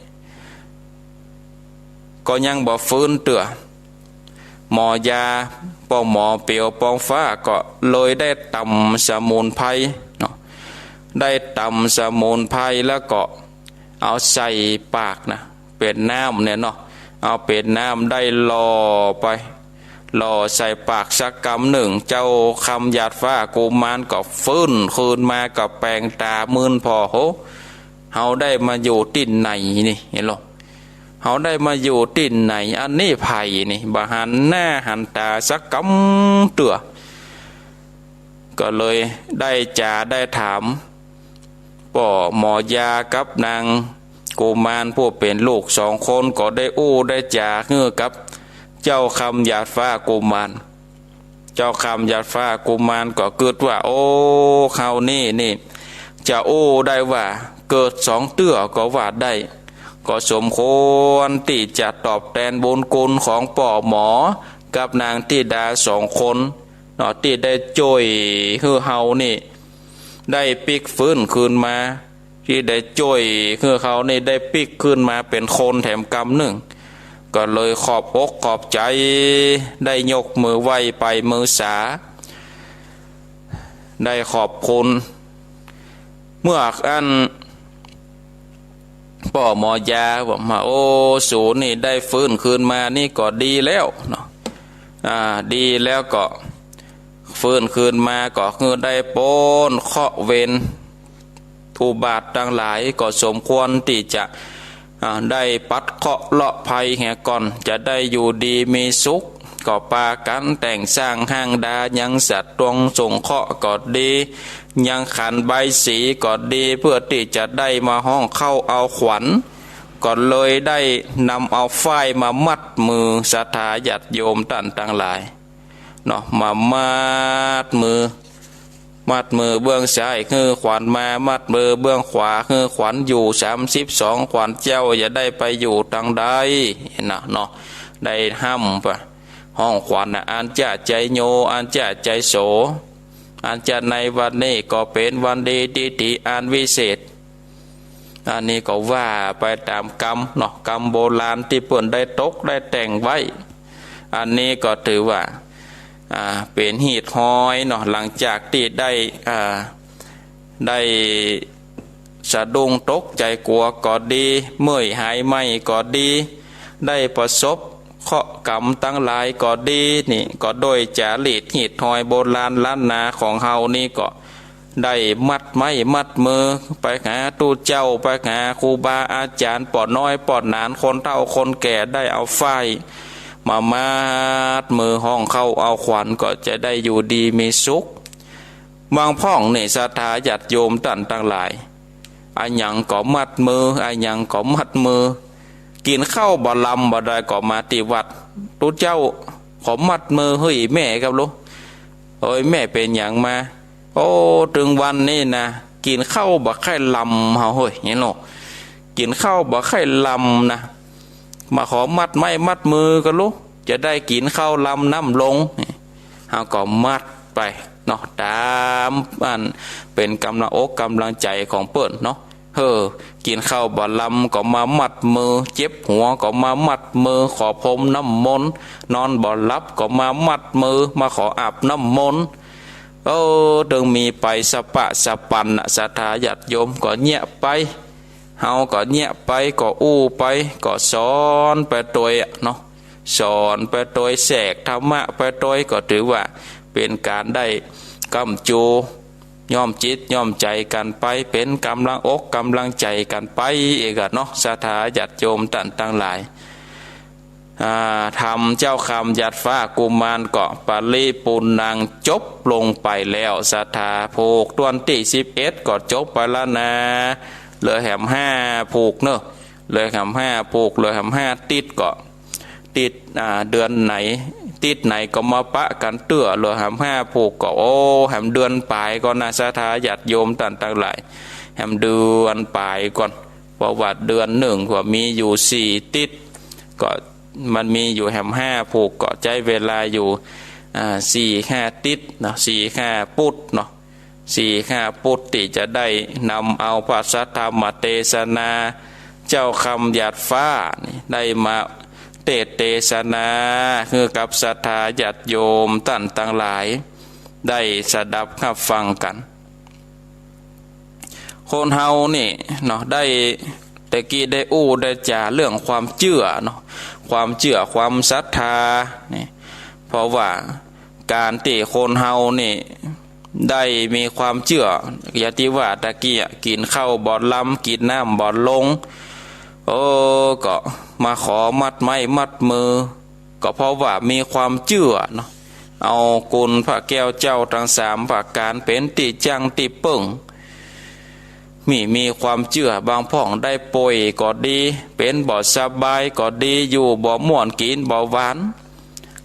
ก็ยังบ่ฟื้นเตื้อ หมอยาป้อหมอเปียวป่องฟ้าก็เลยได้ตำสมุนไพรเนาะ ได้ตำสมุนไพรแล้วก็เอาใส่ปากนะ เป๋นน้ำเนี่ยเนาะ เอาเป๋นน้ำได้หล่อไป หล่อใส่ปากสักกำนึ่ง เจ้าคำหยาดฟ้ากุมารก็ฟื้นคืนมา ก็แป๋งต๋ามึนผ่อ โห เฮาได้มาอยู่ตี้ไหนนี่ เห็นหรอ เฮาได้มาอยู่ตี้ไหน อันนี้ใผนี่ บ่หันหน้าหันต๋าสักกำเตื้อ ก็เลยได้จ๋าได้ถาม ป้อหมอยากับนางกุมารผู้เป๋นลูกสองคน ก็ได้อู้ได้จ๋าหื้อกับเจ้าคำหยาดฟ้ากุมาร เจ้าคำหยาดฟ้ากุมารก็กึ๊ดว่า โอ้ เฮานี่นี่ จะอู้ได้ว่าเกิดสองเตื้อก็ว่าได้ ก็สมควรตี้จะตอบแตนบุญคุณของป้อหมอกับนางธิดาสองคนเนาะ ตี้ได้จ้วยหื้อเฮานี่ ได้ปิ๊กฟื้นคืนมา ตี้ได้จ้วยหื้อเฮานี่ได้ปิ๊กคืนมาเป๋นคนแถมกำนึ่ง ก็เลยขอบอกขอบใจ๋ ได้ยกมือไหว้ไปมือสา ได้ขอบคุณ เมื่ออันป้อหมอยาบอกว่า โอ้ สูนี่ได้ฟื้นคืนมานี่ก็ดีแล้วเนาะ อ่า ดีแล้วก็ ฟื้นคืนมาก็คือได้ป๊นเคราะห์เวรอุบาทตังหลาย ก็สมควรตี้จะ อ่า ได้ปัดเคราะห์เลาะภัยเหียก่อน จะได้อยู่ดีมีสุข ก็ปากั๋นแต่งสร้างห้างดา ยังสัตว์ตวงสงเคราะห์ก็ดี ยังขันใบสีก็ดี เพื่อตี้จะได้มาฮ้องเข้าเอาขวัญ ก็เลยได้นำเอาฝ้ายมามัดมือศรัทธาญาติโยมต้านตังหลาย เนาะ มามัดมือ มัดมือเบื้องซ้ายหื้อขวัญมา มัดมือเบื้องขวาหื้อขวัญอยู่ สามสิบสองขวัญเจ้า อย่าได้ไปอยู่ตังใดนะเนาะ ได้ห้ำไป ฮ้องขวัญนะ อัญจะไชโย อัญจะไชโส อัญจะในวันนี้ก็เป๋นวันดีดีอันวิเศษ อันนี้ก็ว่าไปต๋ามกำเนาะ กำโบราณตี้เปิ้นได้ตกได้แต่งไว้ อันนี้ก็ถือว่า อ่า เป๋นฮีตฮอยเนาะ หลังจากตี้ได้ อ่า ได้สะดุ้งตกใจ๋กั๋วก็ดี เมื่อยหายไหม้ก็ดี ได้ประสบ เคราะห์กรรมตังหลายก็ดี นี่ก็โดยจารีตฮีตฮอยโบราณล้านนาของเฮานี่ก็ได้มัดไม้มัดมือไปหาตุ๊เจ้า ไปหาครูบาอาจ๋ารย์ ป้อน้อยป้อหนาน คนเฒ่าคนแก่ ได้เอาฝ้ายมามัดมือฮ้องเข้าเอาขวัญ ก็จะได้อยู่ดีมีสุข บางพ่องนี่ศรัทธาญาติโยมต้านตังหลาย อะหยังก็มัดมือ อะหยังก็มัดมือ กิ๋นข้าวบ่ลำบ่ได้ก็มาตี้วัด ตุ๊เจ้า ขอมัดมือหื้อแม่ก่อนลูก โอ้ย แม่เป๋นหยังมา โอ้ ตึงวันนี้นะ กิ๋นข้าวบ่ใค่ลำเฮาเฮ้ย นี่เนาะ กิ๋นข้าวบ่ใค่ลำนะ มาขอมัดไม้มัดมือก่อนลูก จะได้กิ๋นข้าวลำน้ำลง เฮาก็มัดไปเนาะ ต๋ามอันเป๋นก๋ำลังอกก๋ำลังใจ๋ของเปิ้นเนาะ เออ กิ๋นข้าวบ่ลำก็มามัดมือ เจ็บหัวก็มามัดมือ ขอพรมน้ำมนต์ นอนบ่หลับก็มามัดมือ มาขออาบน้ำมนต์ เออ ตึงมีไปสะปะสะปันน่ะ ศรัทธาญาติโยมก็เยียะไป เฮาก็เยียะไป ก็อู้ไป ก็สอนไปตวยอะเนาะ สอนไปตวย แสกธรรมะไปตวย ก็ถือว่าเป๋นก๋านได้ก้ำจู ย้อมจิตย้อมใจ๋กั๋นไป เป๋นก๋ำลังอกก๋ำลังใจ๋กั๋นไปเองอะเนาะ ศรัทธาญาติโยมต้านตังหลาย อ่า ธรรมเจ้าคำหยาดฟ้ากุมารก็ปริปูรณัง จบลงไปแล้ว ศรัทธา ผูกต้วนตี้สิบเอ็ดก็จบไปแล้วนะ เหลือแหมห้าผูกเนาะ เหลือแหมห้าผูก เหลือแหมห้าติ๊ดก็ ติ๊ด อ่า เดือนไหน ติ๊ดไหนก็มาปะกั๋นเตื้อ เหลือแหมห้าผูกก็ โอ้ แหมเดือนป๋ายก่อนนะ ศรัทธาญาติโยมต้านตังหลาย แหมเดือนป๋ายก่อน เพราะว่าเดือนนึ่งก็มีอยู่สี่ติ๊ด ก็มันมีอยู่แหมห้าผูก ก็ใจ๊เวลาอยู่ อ่า สี่ห้าติ๊ดเนาะ สี่ห้าปุตเนาะ สี่ห้าปุตตี้จะได้นำเอาพระสัทธรรมเตสนา เจ้าคำหยาดฟ้านี่ได้มาเตสน์เตสนา หื้อกับศรัทธาญาติโยมต้านตังหลาย ได้สดับฮับฟังกั๋น คนเฮานี่เนาะ ได้ แต่กี้ได้อู้ได้จ๋าเรื่องความเจื้อเนาะ ความเจื้อความศรัทธานี่ เพราะว่าก๋านตี้คนเฮานี่ได้มีความเจื้อ อย่างตี้ว่าตะกี้อะ กิ๋นข้าวบ่ลำ กิ๋นน้ำบ่ลง โอ้ ก็มาขอมัดไม้มัดมือ ก็เพราะว่ามีความเจื้อเนาะ เอาคุณพระแก้วเจ้าตังสามประก๋านเป๋นตี้จั้งตี้เปิ้ง มี มีความเจื้อบางพ่องได้ป่วยก็ดี เป๋นบ่สบายก็ดี อยู่บ่ม่วนกิ๋นบ่หวาน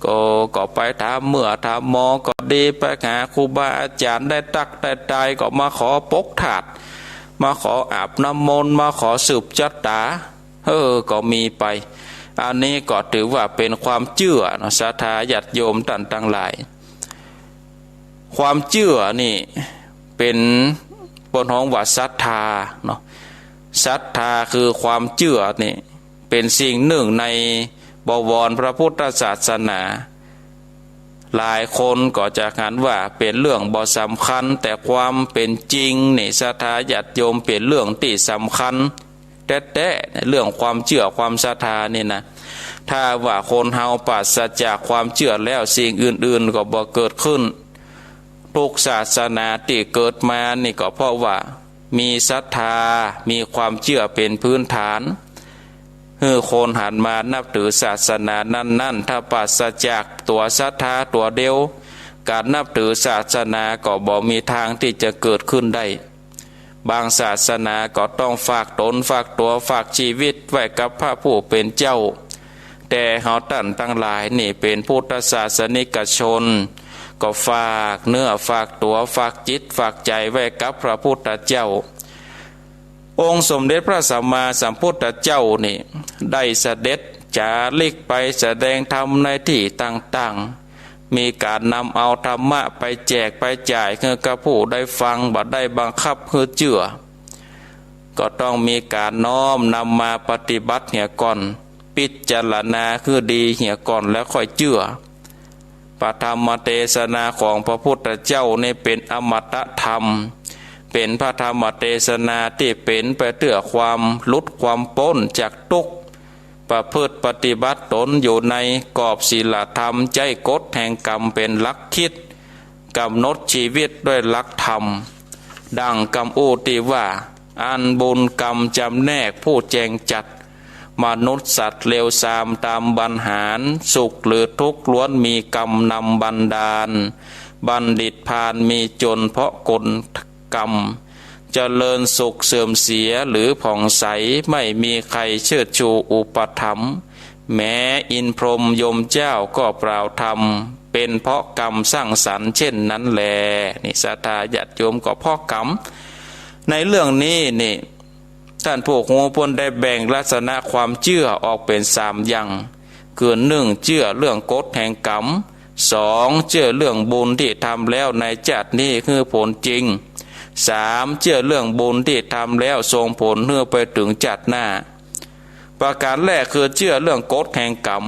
ก็ ก็ไปถามเมื่อถามหมอก็ดี ไปหาครูบาอาจ๋ารย์ ได้ตั๊กได้ตายก็มาขอปกธาตุ มาขออาบน้ำมนต์ มาขอสืบชะต๋า เออ ก็มีไป อันนี้ก็ถือว่าเป๋นความเจื้อเนาะ ศรัทธาญาติโยมต้านตังหลาย ความเจื้อนี่เป๋น เปิ้นฮ้องว่าศรัทธาเนาะ ศรัทธาคือความเจื้อนี่ เป๋นสิ่งนึ่งในบวรพระพุทธศาสนา หลายคนก็จะหันว่าเป๋นเรื่องบ่สำคัญ แต่ความเป๋นจริงนี่ ศรัทธาญาติโยม เป๋นเรื่องตี้สำคัญแต๊ๆ เรื่องความเจื้อความศรัทธานี่นะ ถ้าว่าคนเฮาปราศจากความเจื้อแล้ว สิ่งอื่นๆ ก็บ่เกิดขึ้น ทุกศาสนาตี้เกิดมานี่ก็เพราะว่ามีศรัทธา มีความเจื้อเป๋นพื้นฐาน หื้อคนหันมานับถือศาสนานั้นๆ ถ้าปราศจากตั๋วศรัทธาตั๋วเดียว ก๋านนับถือศาสนาก็บ่มีตางตี้จะเกิดขึ้นได้ บางศาสนาก็ต้องฝากต๋น ฝากตั๋ว ฝากจีวิตไว้กับพระผู้เป๋นเจ้า แต่เฮาต้านตังหลายนี่เป๋นพุทธศาสนิกชน ก็ฝากเนื้อฝากตั๋ว ฝากจิตฝากใจ๋ไว้กับพระพุทธเจ้า องค์สมเด็จพระสัมมาสัมพุทธเจ้านี่ ได้เสด็จจาริกไปแสดงธรรมในตี้ต่างๆ มีก๋านนำเอาธรรมะไปแจกไปจ่ายหื้อกับผู้ได้ฟัง บ่ได้บังคับหื้อเจื้อ ก็ต้องมีก๋านน้อมนำมาปฏิบัติเหียก่อน พิจารณาหื้อดีเหียก่อนแล้วค่อยเจื้อ พระธรรมเตสนาของพระพุทธเจ้านี่เป๋นอมตะธรรม เป๋นพระธรรมเตสนาตี้เป๋นไปเตื้อความหลุดความป๊นจากตุ๊กข์ พ ประพฤติปฏิบัติตนอยู่ในกรอบศีลธรรม ใจ๊กฎแห่งกรรมเป๋นหลักคิด ก๋ำหนดจีวิตด้วยหลักธรรม ดั่งกำอู้ตี้ว่า อันบุญกรรมจ๋ำแนกผู้แจ้งจัด มนุษย์สัตว์เลวซามต๋ามบันหาร สุขหรือทุกข์ล้วนมีกรรมนำบันดาล บัณฑิตพาลมีจนเพราะกลกรรม เจริญสุขเสื่อมเสียหรือผ่องใส ไม่มีใครเชิดชูอุปถัมภ์ แม้อินทร์พรหมยมเจ้าก็ปราวธรรม เป๋นเพราะกรรมสร้างสรรค์เช่นนั้นแล นี่ศรัทธาญาติโยม ก็เพราะกรรม ในเรื่องนี้นี่ ต้านผู้ฮู้เปิ้นได้แบ่งลักษณะความเจื้อออกเป๋นสามอย่าง คือ นึ่ง เจื้อเรื่องกฎแห่งกรรม สอง เจื้อเรื่องบุญตี้ทำแล้วในจาตินี้หื้อผลจริง สาม เจื้อเรื่องบุญตี้ทำแล้วส่งผลหื้อไปเถิงจาติหน้า ประก๋านแรกคือเจื้อเรื่องกฎแห่งกรรม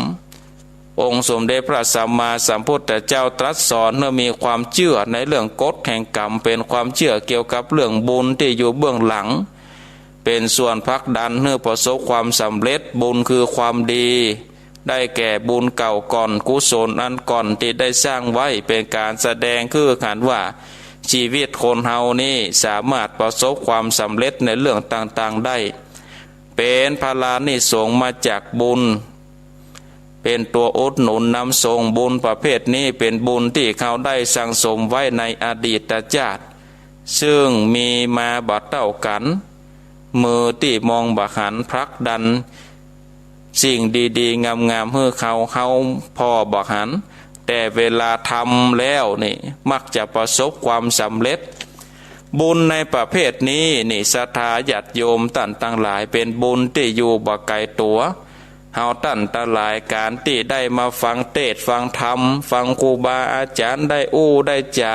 องค์สมเด็จพระสัมมาสัมพุทธเจ้าตรัสสอนหื้อมีความเจื้อในเรื่องกฎแห่งกรรม เป๋นความเจื้อเกี่ยวกับเรื่องบุญตี้อยู่เบื้องหลัง เป๋นส่วนผลักดันหื้อประสบความสำเร็จ บุญคือความดี ได้แก่บุญเก่าก่อน กุศลอันก่อนตี้ได้สร้างไว้ เป๋นก๋านแสดงหื้อหันว่า จีวิตคนเฮานี้สามารถประสบความสำเร็จในเรื่องต่างๆ ได้ เป๋นผลานิสงส์มาจากบุญ เป๋นตั๋วอุดหนุนนำส่ง บุญประเภทนี้เป๋นบุญตี้เฮาได้สั่งสมไว้ในอดีตจาติ ซึ่งมีมาบ่เต้ากั๋น มือตี้มองบ่หันผลักดันสิ่งดีๆ งามๆ หื้อเฮา เฮาผ่อบ่หัน แต่เวลาทำแล้วนี่มักจะประสบความสำเร็จ บุญในประเภทนี้นี่ศรัทธาญาติโยมต้านตังหลาย เป๋นบุญตี้อยู่บ่ไก๋ตั๋ว เฮาต้านตังหลาย ก๋านตี้ได้มาฟังเตสน์ฟังธรรม ฟังครูบาอาจ๋ารย์ได้อู้ได้จ๋า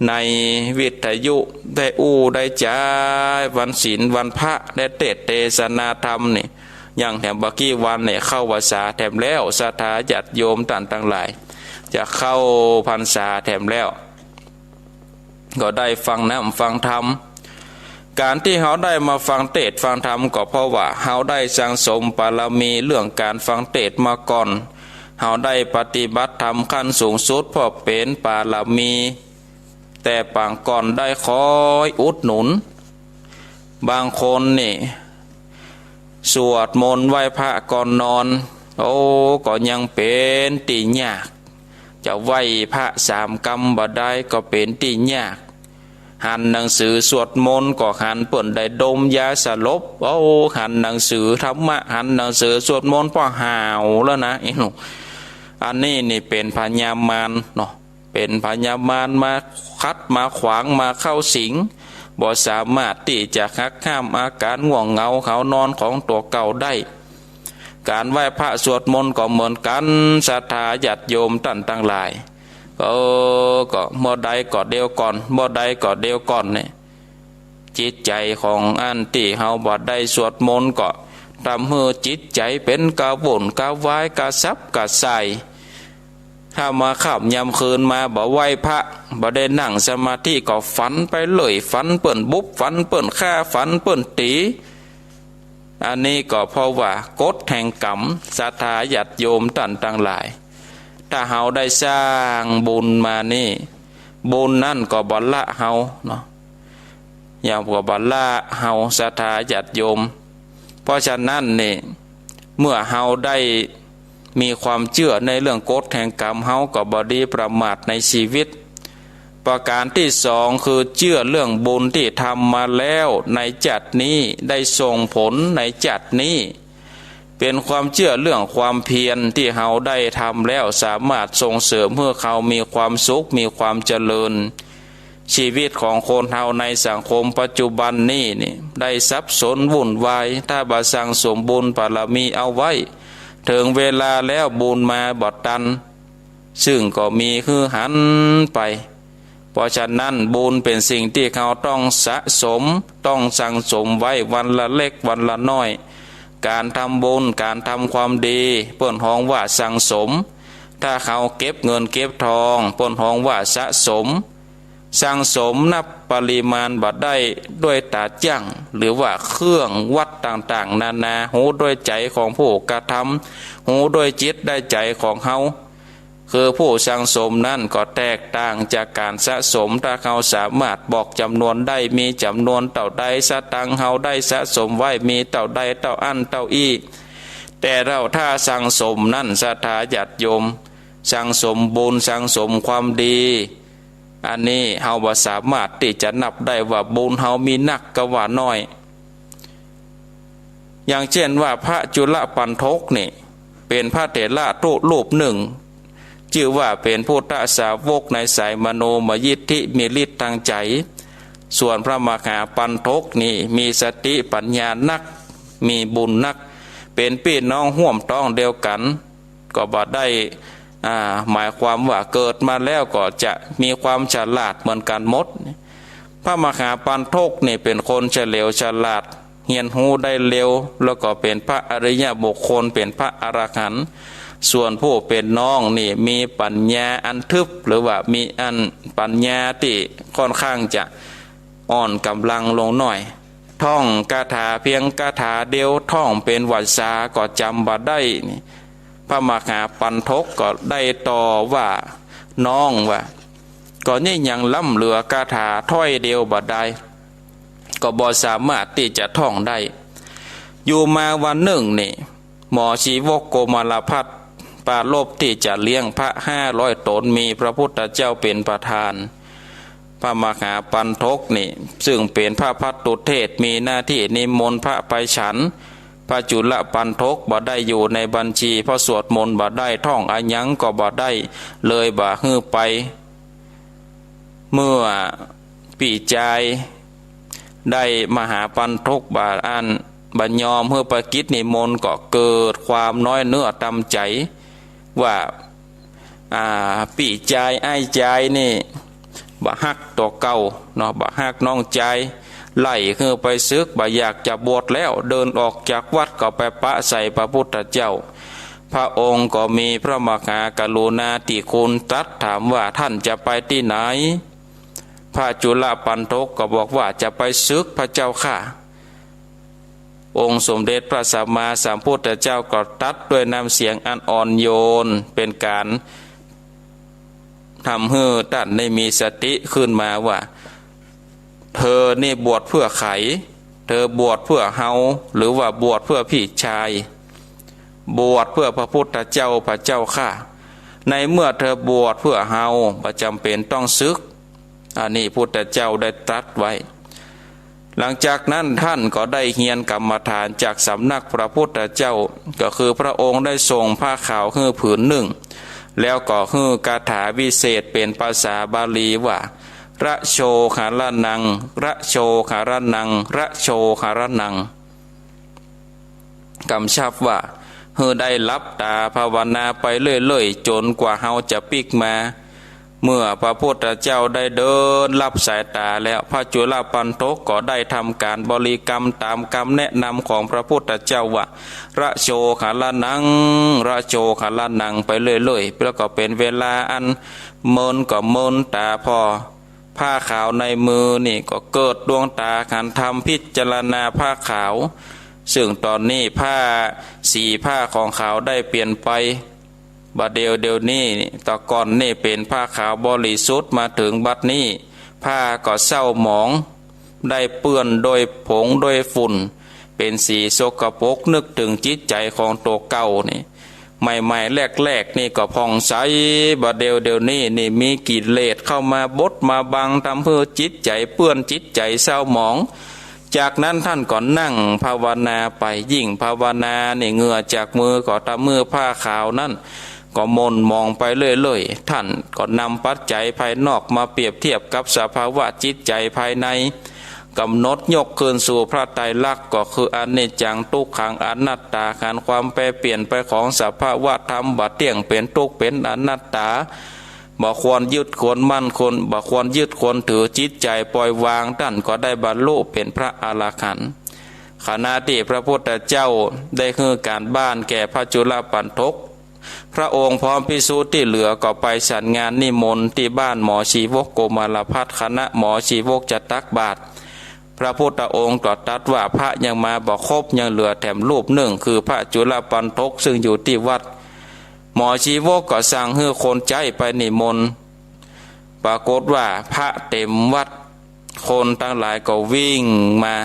ในวิทยุ ได้อู้ได้จ๋าวันศีลวันพระ ได้เตสน์เตสนาธรรมนี่ อย่างแถมบ่กี่วันนี่เข้าพรรษาแถมแล้ว ศรัทธาญาติโยมต้านตังหลาย จะเข้าพรรษาแถมแล้ว ก็ได้ฟังน้ำฟังธรรม ก๋านตี้เฮาได้มาฟังเตสน์ฟังธรรม ก็เพราะว่าเฮาได้สั่งสมบารมีเรื่องก๋านฟังเตสน์มาก่อน เฮาได้ปฏิบัติธรรมขั้นสูงสุด เพราะเป๋นบารมี แต่ปางก่อนได้คอยอุดหนุน บางคนนี่ สวดมนต์ไหว้พระก่อนนอน โอ้ ก็ยังเป๋นตี้ยาก จะไหว้พระสามกำบ่ได้ก็เป๋นตี้ยาก หันหนังสือสวดมนต์ก็หันเปิ้นได้ดมยาสลบ โอ้ หันหนังสือธรรมะ หันหนังสือสวดมนต์ป้อห่าวแล้วนะ เอ้า อันนี้นี่เป๋นพญามารเนาะ เป๋นพญามารมาขัดมาขวางมาเข้าสิง บ่สามารถตี้จะหักห้ามอาก๋านง่วงเหงาหาวนอนของตั๋วเก่าได้ ก๋านไหว้พระสวดมนต์ก็เหมือนกั๋น ศรัทธาญาติโยมต้านตังหลาย เออ ก็เมื่อใดก็เดี๋ยวก่อน เมื่อใดก็เดี๋ยวก่อนนี่ จิตใจ๋ของอันตี้เฮาบ่ได้สวดมนต์ก็ทำหื้อจิตใจ๋เป๋นกระวุ่นกระวายกระสับกระส่าย ถ้ามาค่ำยามคืนมาบ่ไหว้พระ บ่ได้นั่งสมาธิก็ฝันไปเรื่อย ฝันเปิ้นบุบ ฝันเปิ้นฆ่า ฝันเปิ้นตี๋ อันนี้ก็เพราะว่ากฎแห่งกรรม ศรัทธาญาติโยมต้านตังหลาย ถ้าเฮาได้สร้างบุญมานี่ บุญนั้นก็บ่ละเฮาเนาะ ย่อมก็บ่ละเฮา ศรัทธาญาติโยม เพราะฉะนั้นนี่ เมื่อเฮาได้มีความเจื้อในเรื่องกฎแห่งกรรม เฮาก็บ่ดีประมาทในจีวิต ประก๋านตี้สองคือเจื้อเรื่องบุญตี้ทำมาแล้วในจาตินี้ ได้ส่งผลในจาตินี้ เป๋นความเจื้อเรื่องความเพียรตี้เฮาได้ทำแล้วสามารถส่งเสริมหื้อเฮามีความสุข มีความเจริญ จีวิตของคนเฮาในสังคมปัจจุบันนี้นี่ ได้สับสนวุ่นวาย ถ้าบ่สั่งสมบุญบารมีเอาไว้ เถิงเวลาแล้วบุญมาบ่ตัน ซึ่งก็มีหื้อหันไป เพราะฉะนั้นบุญเป๋นสิ่งตี้เฮาต้องสะสม ต้องสั่งสมไว้วันละเล็กวันละน้อย ก๋านทำบุญ ก๋านทำความดี เปิ้นฮ้องว่าสั่งสม ถ้าเฮาเก็บเงินเก็บทอง เปิ้นฮ้องว่าสะสม สั่งสมนับปริมาณบ่ได้ด้วยต๋าจั้ง หรือว่าเครื่องวัดต่างๆ นานา ฮู้ด้วยใจ๋ของผู้กระทำ ฮู้ด้วยจิตได้ใจ๋ของเฮา คือผู้สั่งสมนั้นก็แตกต่างจากก๋านสะสม ถ้าเฮาสามารถบอกจ๋ำนวนได้ มีจ๋ำนวนเต้าใด สตางค์เฮาได้สะสมไว้มีเต้าใด เต้าอั้นเต้าอี้ แต่เฮาถ้าสั่งสมนั้น ศรัทธาญาติโยม สั่งสมบุญ สั่งสมความดี อันนี้เฮาบ่สามารถตี้จะนับได้ว่าบุญเฮามีนักกาว่าน้อย อย่างเจ้นว่าพระจุลปัณฑกนี่ เป๋นพระเถระตุรูปนึ่ง จื้อว่าเป๋นพุทธสาวกในสายมโนมยิทธิ มีฤทธิ์ตางใจ๋ ส่วนพระมหาปัณฑกนี่มีสติปัญญานัก มีบุญนัก เป๋นปี้น้องฮ่วมต๊องเดียวกั๋น ก็บ่ได้ อ่า หมายความว่าเกิดมาแล้วก็จะมีความฉลาดเหมือนกั๋นหมด พระมหาปัณฑกนี่เป๋นคนเฉลียวฉลาด เฮียนฮู้ได้เร็ว แล้วก็เป๋นพระอริยบุคคล เป๋นพระอรหันต์ ส่วนผู้เป๋นน้องนี่มีปัญญาอันทึบ หรือว่ามีอันปัญญาตี้ค่อนข้างจะอ่อนก๋ำลังลงหน้อย ท่องคาถาเพียงคาถาเดียว ท่องเป๋นวรรษาก็จ๋ำบ่ได้นี่ พระมหาปัณฑกก็ได้ตอบว่า น้องว่า ก็นี้ยังล้ำเหลือคาถาถ้อยเดียวบ่ได้ ก็บ่สามารถตี้จะท่องได้ อยู่มาวันนึ่งนี่ หมอชีวกโกมลพัสสร์ปรารภตี้จะเลี้ยงพระห้าร้อยต๋น มีพระพุทธเจ้าเป๋นประธาน พระมหาปัณฑกนี่ ซึ่งเป๋นพระภัตตุเทศ มีหน้าตี้นิมนต์พระไปฉัน พระจุลปัณฑกบ่ได้อยู่ในบัญชี เพราะสวดมนต์บ่ได้ ท่องอะหยังก็บ่ได้ เลยบ่หื้อไป เมื่อปี้จายได้มหาปัณฑกบ่อั้น บ่ยอมหื้อไปกิจนิมนต์ ก็เกิดความน้อยเนื้อต่ำใจ๋ ว่า อ่า ปี้จายอ้ายจายนี่ บ่ฮักตั๋วเก่าเนาะ บ่ฮักน้องจาย ไล่หื้อไปสึก บ่อยากจะบวชแล้ว เดินออกจากวัดก็ไปปะใส่พระพุทธเจ้า พระองค์ก็มีพระมหากรุณาธิคุณ ตรัสถามว่า ท่านจะไปตี้ไหน พระจุลปัณฑกก็บอกว่า จะไปสึกพระเจ้าข้า องค์สมเด็จพระสัมมาสัมพุทธเจ้าก็ตรัสด้วยน้ำเสียงอันอ่อนโยน เป๋นก๋านทำหื้อต้านได้มีสติขึ้นมาว่า เธอนี่บวชเพื่อใผ เธอบวชเพื่อเฮา หรือว่าบวชเพื่อปี้จาย บวชเพื่อพระพุทธเจ้า พระเจ้าข้า ในเมื่อเธอบวชเพื่อเฮา บ่จ๋ำเป๋นต้องสึก อันนี้พุทธเจ้าได้ตรัสไว้ หลังจากนั้นท่านก็ได้เฮียนกรรมฐานจากสำนักพระพุทธเจ้า ก็คือพระองค์ได้ส่งผ้าขาวหื้อผืนนึ่ง แล้วก็หื้อคาถาวิเศษเป๋นภาษาบาลีว่า ระโชหะระนัง ระโชหะระนัง ระโชหะระนัง กำชับว่า หื้อได้หลับต๋าภาวนาไปเรื่อยๆ จ๋นกว่าเฮาจะปิ๊กมา เมื่อพระพุทธเจ้าได้เดินลับสายต๋าแล้ว พระจุลปัณฑกก็ได้ทำก๋านบริกรรมต๋ามกำแนะนำของพระพุทธเจ้าว่า ระโชหะระนัง ระโชหะระนัง ไปเรื่อยๆ แล้วก็เป๋นเวลาอันเมินก็เมินต๋าผ่อ ผ้าขาวในมือนี่ก็เกิดดวงต๋าหันธรรม พิจารณาผ้าขาว ซึ่งต๋อนนี้ผ้า สีผ้าของเขาได้เปลี่ยนไป บ่าเดี่ยวเดี๋ยวนี้ แต่ก่อนนี่เป๋นผ้าขาวบริสุทธิ์ มาเถิงบัดนี้ ผ้าก็เศร้าหมอง ได้เปื้อนด้วยผงด้วยฝุ่น เป๋นสีสกปรก นึกเถิงจิตใจ๋ของตั๋วเก่านี่ ใหม่ๆ แรกๆ นี่ก็ผ่องใส บ่าเดี่ยวเดี๋ยวนี้นี่มีกิเลสเข้ามาบดมาบัง ทำหื้อจิตใจ๋เปื้อน จิตใจ๋เศร้าหมอง จากนั้นท่านก็นั่งภาวนาไป ยิ่งภาวนานี่เหงื่อจากมือก็ทำหื้อผ้าขาวนั้นก็หม่นหมองไปเรื่อยๆ ท่านก็นำปัจจัยภายนอกมาเปรียบเทียบกับสภาวะจิตใจ๋ภายใน ก๋ำหนดยกคืนสู่พระไตรลักษณ์ ก็คืออนิจจัง ทุกขัง อนัตตา หันความแปรเปลี่ยนไปของสภาวะธรรม บ่เตี้ยง เป๋นทุกข์ เป๋นอนัตตา บ่ควรยึดควรมั่นควร บ่ควรยึดควรถือ จิตใจ๋ปล่อยวาง ท่านก็ได้บรรลุเป๋นพระอรหันต์ ขณะตี้พระพุทธเจ้าได้หื้อก๋านบ้านแก่พระจุลปัณฑก พระองค์พร้อมภิกษุตี้เหลือก็ไปฉันงานนิมนต์ตี้บ้านหมอชีวกโกมารพัสต์ ขณะหมอชีวกจะตักบาตร พระพุทธองค์ก็ตรัสว่า พระยังมาบ่ครบ ยังเหลือแถมรูปนึ่ง คือพระจุลปัณฑก ซึ่งอยู่ตี้วัด หมอชีวกก็สั่งหื้อคนใจ๊ไปนิมนต์ ปรากฏว่าพระเต็มวัด คนตังหลายก็วิ่งมา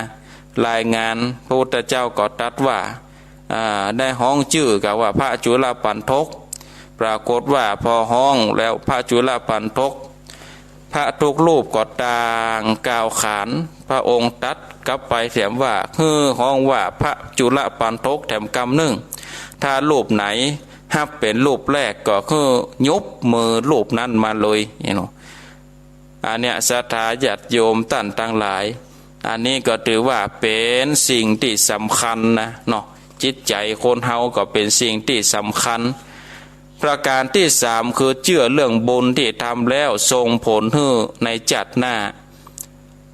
รายงาน พระพุทธเจ้าก็ตรัสว่า อ่า ได้ฮ้องจื้อกั๋นว่าพระจุลปัณฑก ปรากฏว่าพอฮ้องแล้วพระจุลปัณฑก พระทุกรูปก็ต่างกล่าวขาน พระองค์ตรัสกลับไปแถมว่า หื้อฮ้องว่าพระจุลปัณฑกแถมกำนึ่ง ถ้ารูปไหนฮับเป๋นรูปแรกก็หื้อยุบมือรูปนั้นมาเลย นี่เนาะ อันเนี้ยศรัทธาญาติโยมต้านตังหลาย อันนี้ก็ถือว่าเป๋นสิ่งตี้สำคัญนะเนาะ จิตใจ๋คนเฮาก็เป๋นสิ่งตี้สำคัญ ประก๋านตี้สามคือเจื้อเรื่องบุญตี้ทำแล้วส่งผลหื้อในจาติหน้า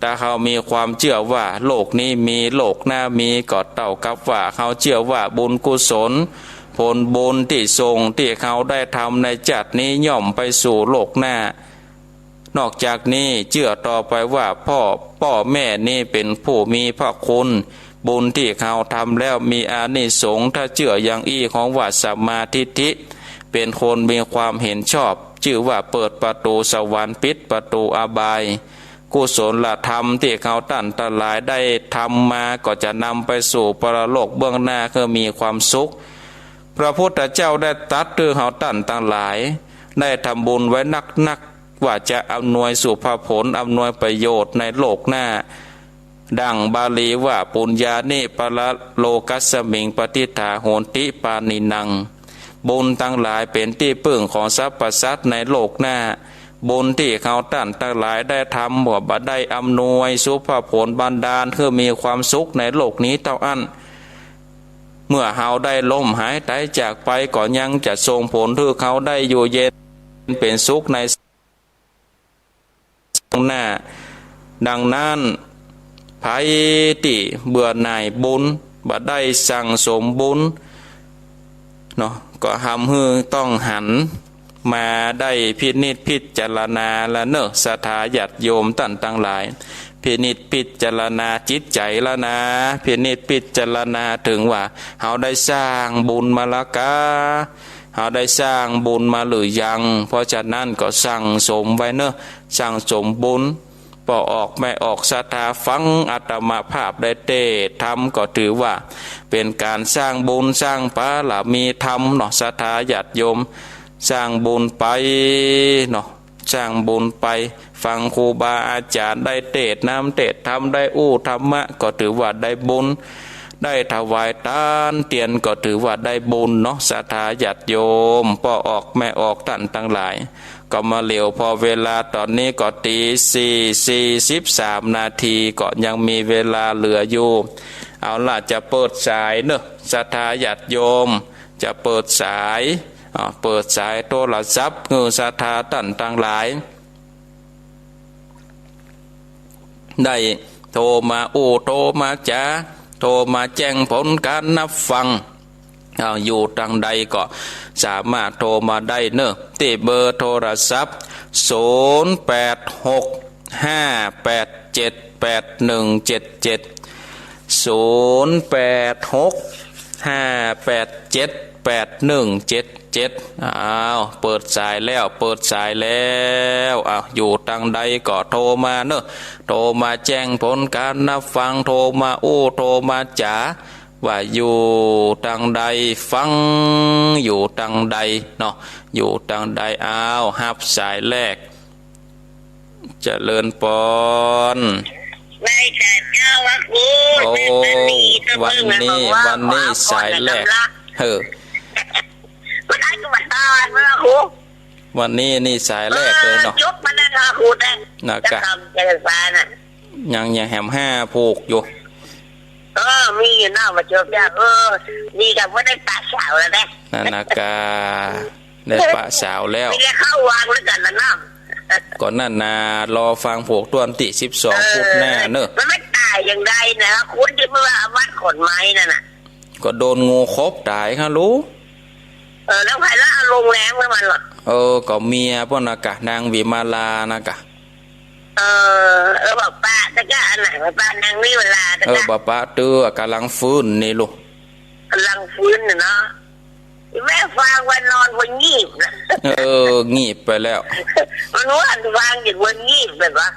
ถ้าเฮามีความเจื้อว่าโลกนี้มี โลกหน้ามี ก็เต้ากับว่าเฮาเจื้อว่าบุญกุศล ผลบุญตี้ส่งตี้เฮาได้ทำในจาตินี้ย่อมไปสู่โลกหน้า นอกจากนี้เจื้อต่อไปว่าป้อ ป้อแม่นี้เป๋นผู้มีพระคุณ บุญตี้เฮาทำแล้วมีอานิสงส์ ถ้าเจื้ออย่างอี้ฮ้องว่าสัมมาทิฏฐิ เป๋นคนมีความเห็นชอบ จื้อว่าเปิดประตู๋สวรรค์ ปิดประตู๋อบาย กุศลธรรมตี้เฮาต้านตังหลายได้ทำมาก็จะนำไปสู่ปรโลกเบื้องหน้าหื้อมีความสุข พระพุทธเจ้าได้ตรัสหื้อเฮาต้านตังหลายได้ทำบุญไว้นักๆ ว่าจะอำนวยสุภผล อำนวยประโยชน์ในโลกหน้า ดังบาลีว่า ปุญญานิ ปรโลกัสมิง ปะทิฏฐาโหนติ ปาณินัง บุญตังหลายเป๋นตี้พึ่งของสรรพสัตว์ในโลกหน้า บุญตี้เฮาต้านตังหลายได้ทำก็บ่ได้อำนวยสุภผลบันดาลหื้อมีความสุขในโลกนี้เต้าอั้น เมื่อเฮาได้ล้มหายต๋ายจากไปก็ยังจะส่งผลหื้อเฮาได้อยู่เย็นเป๋นสุขใน หน้า ดังนั้น ใผตี้เบื่อหน่ายบุญ บ่ได้สั่งสมบุญเนาะ ก็หำหื้อต้องหันมาได้พินิจพิจารณาละเนาะ ศรัทธาญาติโยมต้านตังหลาย พินิจพิจารณาจิตใจ๋ละนา พินิจพิจารณาเถิงว่า เฮาได้สร้างบุญมาละกา เฮาได้สร้างบุญมาหรือยัง เพราะฉะนั้นก็สั่งสมไว้เนาะ สั่งสมบุญ ป้อออกแม่ออกศรัทธาฟังอาตมาภาพได้เตศน์ธรรม ก็ถือว่าเป๋นก๋านสร้างบุญสร้างบารมีธรรมเนาะ ศรัทธาญาติโยม สร้างบุญไปเนาะ สร้างบุญไป ฟังครูบาอาจ๋ารย์ได้เตศน์นำเตศน์ธรรม ได้อู้ธรรมะ ก็ถือว่าได้บุญ ได้ถวายตานเตียนก็ถือว่าได้บุญเนาะ ศรัทธาญาติโยม ป้อออกแม่ออกต้านตังหลาย ก็มาเหลียวพอเวลาต๋อนนี้ก็ตีสี่สี่สิบสามนาที ก็ยังมีเวลาเหลืออยู่ เอาละ จะเปิดสายเนาะ ศรัทธาญาติโยม จะเปิดสาย อ่า เปิดสายโทรศัพท์หื้อศรัทธาต้านตังหลาย ได้โทรมาอู้โทรมาจ๋า โทรมาแจ้งผลก๋านฮับฟัง เอา อยู่ตังใดก็สามารถโทรมาได้เนาะ ตี้เบอร์โทรศัพท์ ศูนย์แปดหก ห้าแปดเจ็ด แปดหนึ่งเจ็ดเจ็ด ศูนย์แปดหก ห้าแปดเจ็ด แปดหนึ่งเจ็ดเจ็ด อ้าว เปิดสายแล้ว เปิดสายแล้ว อ้าว อยู่ตังใดก็โทรมาเนาะ โทรมาแจ้งผลก๋านฮับฟัง โทรมาอู้ โทรมาจ๋า ว่าอยู่ตังใด ฟังอยู่ตังใดเนาะ อยู่ตังใด อ้าว ฮับสายแรก เจริญปอน ไหว้สาเจ้าพระครู โอ้ แม่ปานี วันนี้ เจ้าเพิ่งมาบอกว่า วันนี้ ขอเอา สายแรก ขอเอา เออ มันได้ก็มาต้านพระครู วันนี้นี่สายแรกเลยเนาะ เออ จบมาแล้วพระครู แต่ นะกะ จะทำใจฟ้าน่ะ ยัง ยังแหมห้าผูกอยู่ เออ มีอยู่เนาะ มาจบยาก เออ นี่ก็บ่ได้ปะสาวแล้วนะ นั่นนะกะ ได้ปะสาวแล้ว มีแต่เข้าวังแล้วกันนะเนาะ ก็นั่นนะ รอฟังผูกต้วนตี้สิบสอง เออ พุธหน้าเนอะ มันไม่ต๋ายอย่างใดนะ คนตี้เมื่อวัดขอนไม้นั่นน่ะ ก็โดนงูขบต๋ายค่ะลูก เออ แล้วใผละเอาลงแนมหื้อมันล่ะ เออ ก็เมียป้นน่ะกะ นางวิมาลาน่ะกะ เออ เออ บ่ปะ แต่ก็อันไหน บ่ปะ นางวิมาลา แต่ก็ เออ บ่ปะ ตื้อ ก๋ำลังฟื้นนี่ลูก ก๋ำลังฟื้นน่ะเนาะ แม่ฟังว่านอนบ่งีบนะ เออ งีบไปแล้ว มันว่าฟังอยู่บ่งีบแบบว่า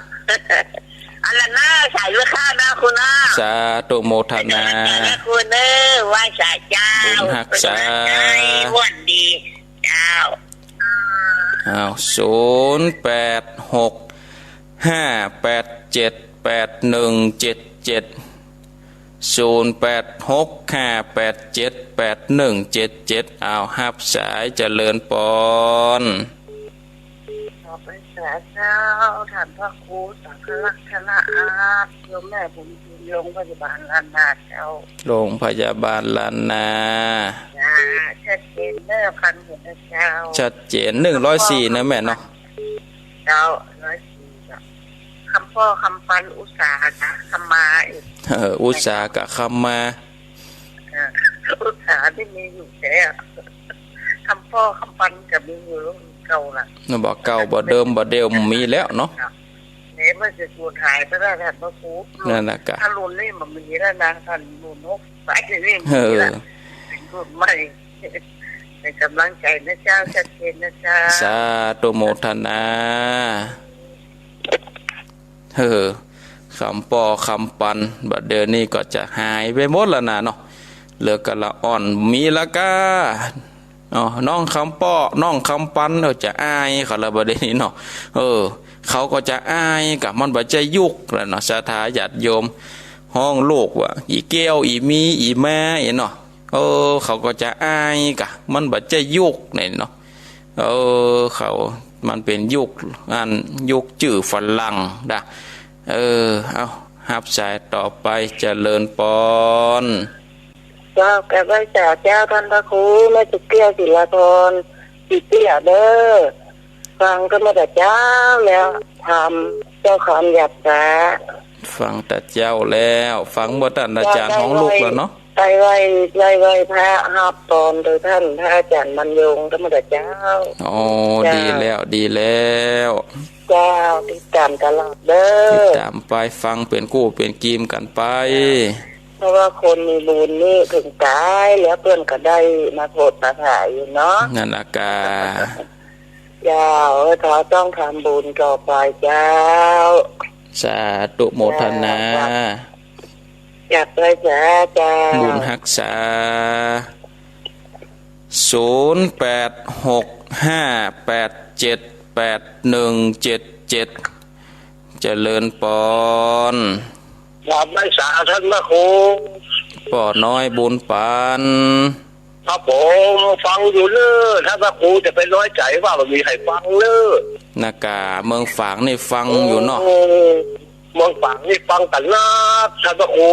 อันละหน้าใส่ไว้ข้างหน้าคุณนะ สาธุโมทนา เป็นกำลังใจให้คุณเด้อ ไหว้สาเจ้า บุญฮักษา เป็นกำลังใจ ม่วนดี เจ้า อ้าว ศูนย์แปดหกห้าแปดเจ็ดแปดหนึ่งเจ็ดเจ็ด ศูนย์แปดหกห้าแปดเจ็ดแปดหนึ่งเจ็ดเจ็ด อ้าว ฮับสาย เจริญปอน ขอบพระคุณเจ้า ท่านพระครูสังฆรักษ์ธนอาจ โยมแม่บุญ โรงพยาบาลล้านนาเจ้า โรงพยาบาลล้านนา จ้า ชัดเจนเนอะ ฟังอยู่นะเจ้า ชัดเจน หนึ่งร้อยสี่นะแม่เนาะ เจ้า ร้อยสี่เจ้า คำป้อคำปันอุตสาหะกะ คำมาอีก เออ อุตสาหะกะ คำมา เออ อุตสาหะนี่มีอยู่แท้ คำป้อคำปันก็มีอยู่ เก่าละ บ่เก่า บ่เดิม บ่เดิม มีแล้วเนาะ เนี่ยมันจะสูญหายไปแล้ว ท่านพระครู นั่นน่ะกะ ถ้ารุ่นนี้มันมีแล้วนะ ท่านรุ่นนกสายนี่มีแล้ว เออ เป็นรุ่นใหม่ เป็นกำลังใจนะเจ้า ชัดเจนนะเจ้า สาธุโมทนา เออ คำป้อคำปัน บัดเดี๋ยวนี้ก็จะหายไปหมดแล้วนะเนาะ เหลือก็ละอ่อน มีละก้า อ๋อ น้องคำป้อ น้องคำปัน เออ จะอายเขาละบัดนี้เนาะ เออ เขาก็จะอายกะ มันบ่ใจ้ยุคแล้วเนาะ ศรัทธาญาติโยม ฮ้องลูกว่า อี่แก้ว อี่มี อี่แม่ อี่เนาะ เออ เขาก็จะอายกะ มันบ่ใจ้ยุคนี่เนาะ เออ เขา มันเป๋นยุค อัน ยุคจื้อฝรั่งดะ เออ เอา ฮับสายต่อไป เจริญปอน เจ้า กราบไหว้สาเจ้า ท่านพระครู แม่ตุ๊กเกี้ยว ศิลาพร ศรีเตี้ยเด้อ ฟังกำมาแต่เจ๊าแล้ว ถามเจ้าความอยากจะ ฟังแต่เจ๊าแล้ว ฟังบ่ตันอาจ๋ารย์ฮ้องลูกแล้วเนาะ ไหว้ ไหว้ ไหว้พระฮับปอนโดยท่านพระอาจ๋ารย์บรรยงกำมาแต่เจ๊า อ๋อ เจ้า ดีแล้ว ดีแล้ว เจ้า ติดต๋ามตลอดเด้อ ติดต๋ามไป ฟังเป๋นกู้เป๋นกีมกั๋นไป เพราะว่าคนมีบุญนี่เถิงต๋ายแล้วเปิ้นก็ได้มาโผดมาผายอยู่เนาะ นั่นน่ะกะ เจ้า เออ เขาต้องทำบุญต่อไปเจ้า สาธุโมทนา เจ้า กราบไหว้สาเจ้า บุญฮักษา ศูนย์แปดหกห้าแปดเจ็ดแปดหนึ่งเจ็ดเจ็ด เจริญปอน กราบไหว้สาท่านพระครู ป้อน้อยบุญปัน ครับผม ฟังอยู่เน้อ ท่านพระครูจะไปน้อยใจ๋ว่าบ่มีใผฟังเน้อ น่ะกะ เมืองฝางนี่ฟังอยู่เนาะ โอ้ เมืองฝางนี่ฟังตลอด ท่านพระครู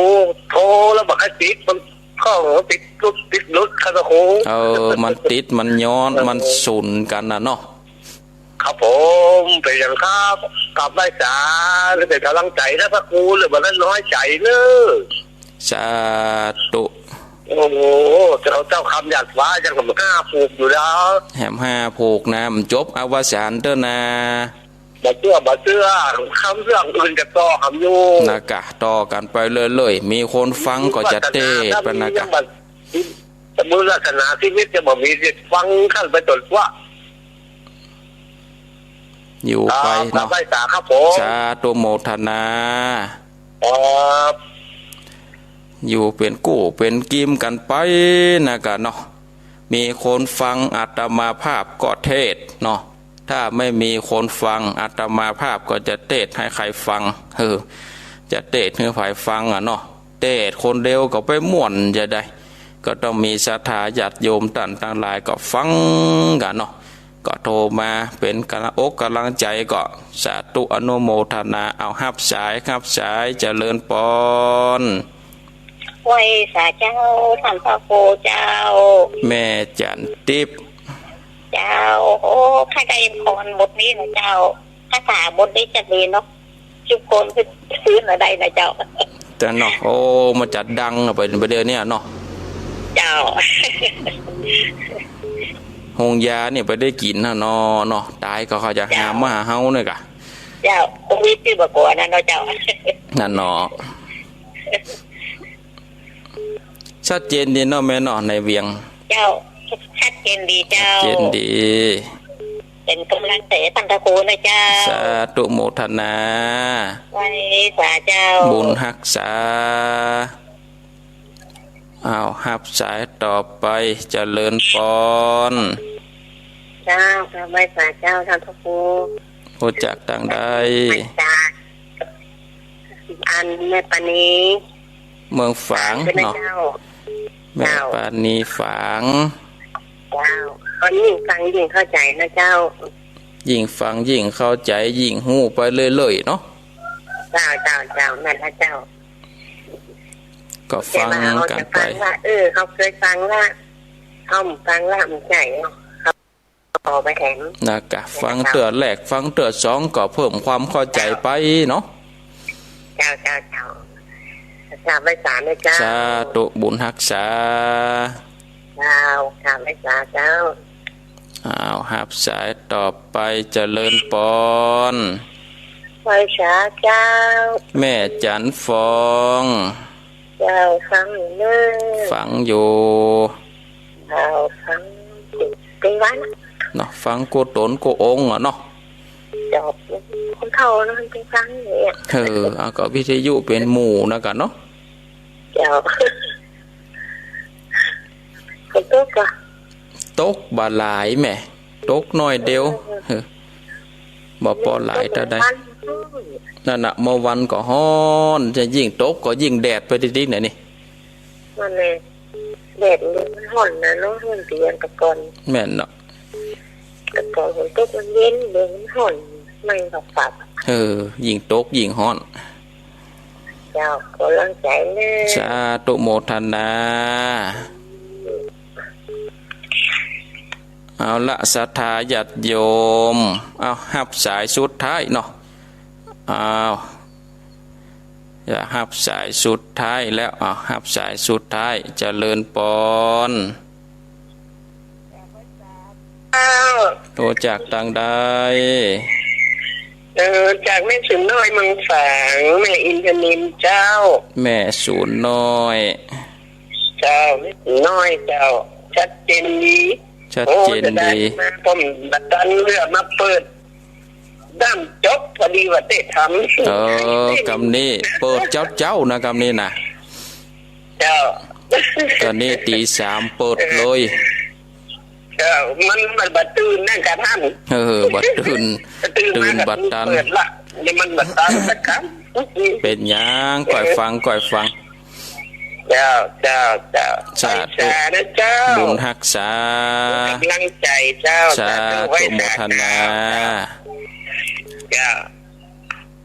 โทรแล้วบ่ใค่ติด มันเข้าติดหลุดติดหลุด ท่านพระครู เออ มันติด มันย้อน เออ มันสูนกั๋นน่ะเนาะ ครับผม เป๋นอย่างครับ กราบไหว้สา เป๋นก๋ำลังใจ๋นะพระครู บ่ได้น้อยใจ๋เน้อ สาธุ โอ้โห เจ้า เจ้าคำหยาดฟ้ายังห้าผูกอยู่แล้ว แหมห้าผูกนะ มันจ๋บอวสานเต๊อะนา บ่เจื้อ บ่เจื้อ คำเรื่องอื่นจะต่อคำอยู่ น่ะกะ ต่อกั๋นไปเรื่อยๆ มีคนฟังก็จะเตศน์ไปน่ะกะ บุญวาสนายังบ่ บุญวาสนาชีวิตยังบ่มีจะฟังขั้นไปจนกว่า อยู่ไปเนาะ ครับ ไหว้สาครับผม สาธุโมทนา ครับ อยู่เป๋นกู้เป๋นกีมกั๋นไปน่ะกะเนาะ มีคนฟังอาตมาภาพก็เตศน์เนาะ ถ้าไม่มีคนฟังอาตมาภาพก็จะเตศน์หื้อใผฟัง เออ จะเตศน์หื้อใผฟังอะเนาะ เตศน์คนเดียวก็ไปม่วนจะใด ก็ต้องมีศรัทธาญาติโยมต้านตังหลายก็ฟังกั๋นเนาะ ก็โทรมาเป๋นก๋ำลังอกก๋ำลังใจ๋ก็สาธุอนุโมทนา เอาฮับสาย ฮับสาย เจริญปอน ไหว้สาเจ้า ท่านพระครูเจ้า แม่จันทิพย์ เจ้า โอ้ ข้าได้พรบทนี้นะเจ้า คาถาบทนี้จะดีเนาะ ทุกคนคือคืนอะไรนะเจ้า แต่เนาะ โอ้ มันจะดังไป ไปเดี๋ยวนี้เนาะ เจ้า โฮงยาเนี่ยไปได้กิ๋นนะเนาะ เนาะ ต๋ายก็เขาจะหามมาหาเฮาเนี่ยกะ เจ้า โควิดตี้บ่กั๋วนะเนาะเจ้า นั่นเนาะ ชัดเจนดีเนาะแม่เนาะ ในเวียง เจ้า ชัดเจนดีเจ้า ชัดเจนดี เป๋นก๋ำลังใจ๋ต้านพระครูนะเจ้า สาธุโมทนา ไหว้สาเจ้า บุญฮักษา อ้าว ฮับสายต่อไป เจริญปอน เจ้า กราบไหว้สาเจ้า ต้านพระครู ฮู้จักตางใด มาจาก อันแม่ปานี เมืองฝางเนาะ เจ้า แม่ปานีฝาง เจ้า ก็ยิ่งฟังยิ่งเข้าใจ๋นะเจ้า ยิ่งฟังยิ่งเข้าใจ๋ ยิ่งฮู้ไปเรื่อยๆ เนาะ เจ้า เจ้า เจ้า นั่นละเจ้า ก็ฟังกั๋นไป แต่ว่าเฮาจะฟังละ เออ เฮาเกยฟังละ เฮาบ่ฟังละ มันใจ๋เนาะ เฮาก็ไปแถม นะกะ ฟังเตื้อแรก ฟังเตื้อสอง ก็เพิ่มความเข้าใจ๋ไปเนาะ เจ้า เจ้า เจ้า กราบไหว้สานะเจ้า สาธุบุญฮักษา เจ้า กราบไหว้สาเจ้า อ้าว ฮับสายต่อไป เจริญปอน ไหว้สาเจ้า แม่จันทร์ฟอง เจ้า ฟังอยู่เน่อ ฟังอยู่ เจ้า ฟังเป๋นวันเนาะ ฟังกู้ต๋นกู้องค์อะเนาะ เจ้า คนเฒ่าเนาะ มันเป๋นฟังเนี่ย เออ เอาก็วิทยุเป๋นหมู่นะกั๋นเนาะ เจ้า ฝนตกก่อ ตกบ่หลายแหม ตกน้อยเดียว เออ บ่ปอหลายเต้าใด นั่นน่ะ เมื่อวันก็ฮ้อน จะยิ่งตกก็ยิ่งแดดไปติ๊กๆ เนี่ยนี่ นั่นแหละ แดดมันฮ้อนนะเนาะ ฮ้อนเปียกตะกอน แม่นเนาะ ตะกอนฝนตกมันเย็น เดี๋ยวมันฮ้อน ไหม้ปากๆ เออ ยิ่งตกยิ่งฮ้อน เจ้า ก๋ำลังใจ๋เน่อ สาธุโมทนา เอาละ ศรัทธาญาติโยม เอา ฮับสายสุดท้ายเนาะ เอา จะฮับสายสุดท้ายแล้ว เอา ฮับสายสุดท้าย เจริญปอน เจ้า โทรจากตางใด เออ จากแม่สูนน้อยเมืองฝาง แม่อินทนิลเจ้า แม่สูนน้อย เจ้า แม่สูนน้อยเจ้า ชัดเจนดี ชัดเจนดี โอ้ จะได้มา ผมบ่ตันเตื้อมาเปิด ดั้งจบ พอดีว่าเต๊ะธรรม เออ กำนี้เปิดเจ๊าๆ นะ กำนี้นะ เจ้า กำนี้ตี๋สามเปิดเลย เจ้า มัน มันบ่ตื่นนะกะท่าน เออ บ่ตื่น ตื่นมา ตื่นบ่ตัน เปิดละ นี่มันบ่ตันสักกำ เป๋นหยัง ก้อยฟัง ก้อยฟัง เจ้า เจ้า เจ้า สาธุ ไหว้สานะเจ้า บุญฮักษา ก๋ำลังใจ๋เจ้า สาธุ สาธุ ไหว้สา โมทนา เจ้า เจ้า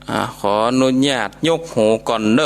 อ่า ขออนุญาตยกหูก่อนเน่อ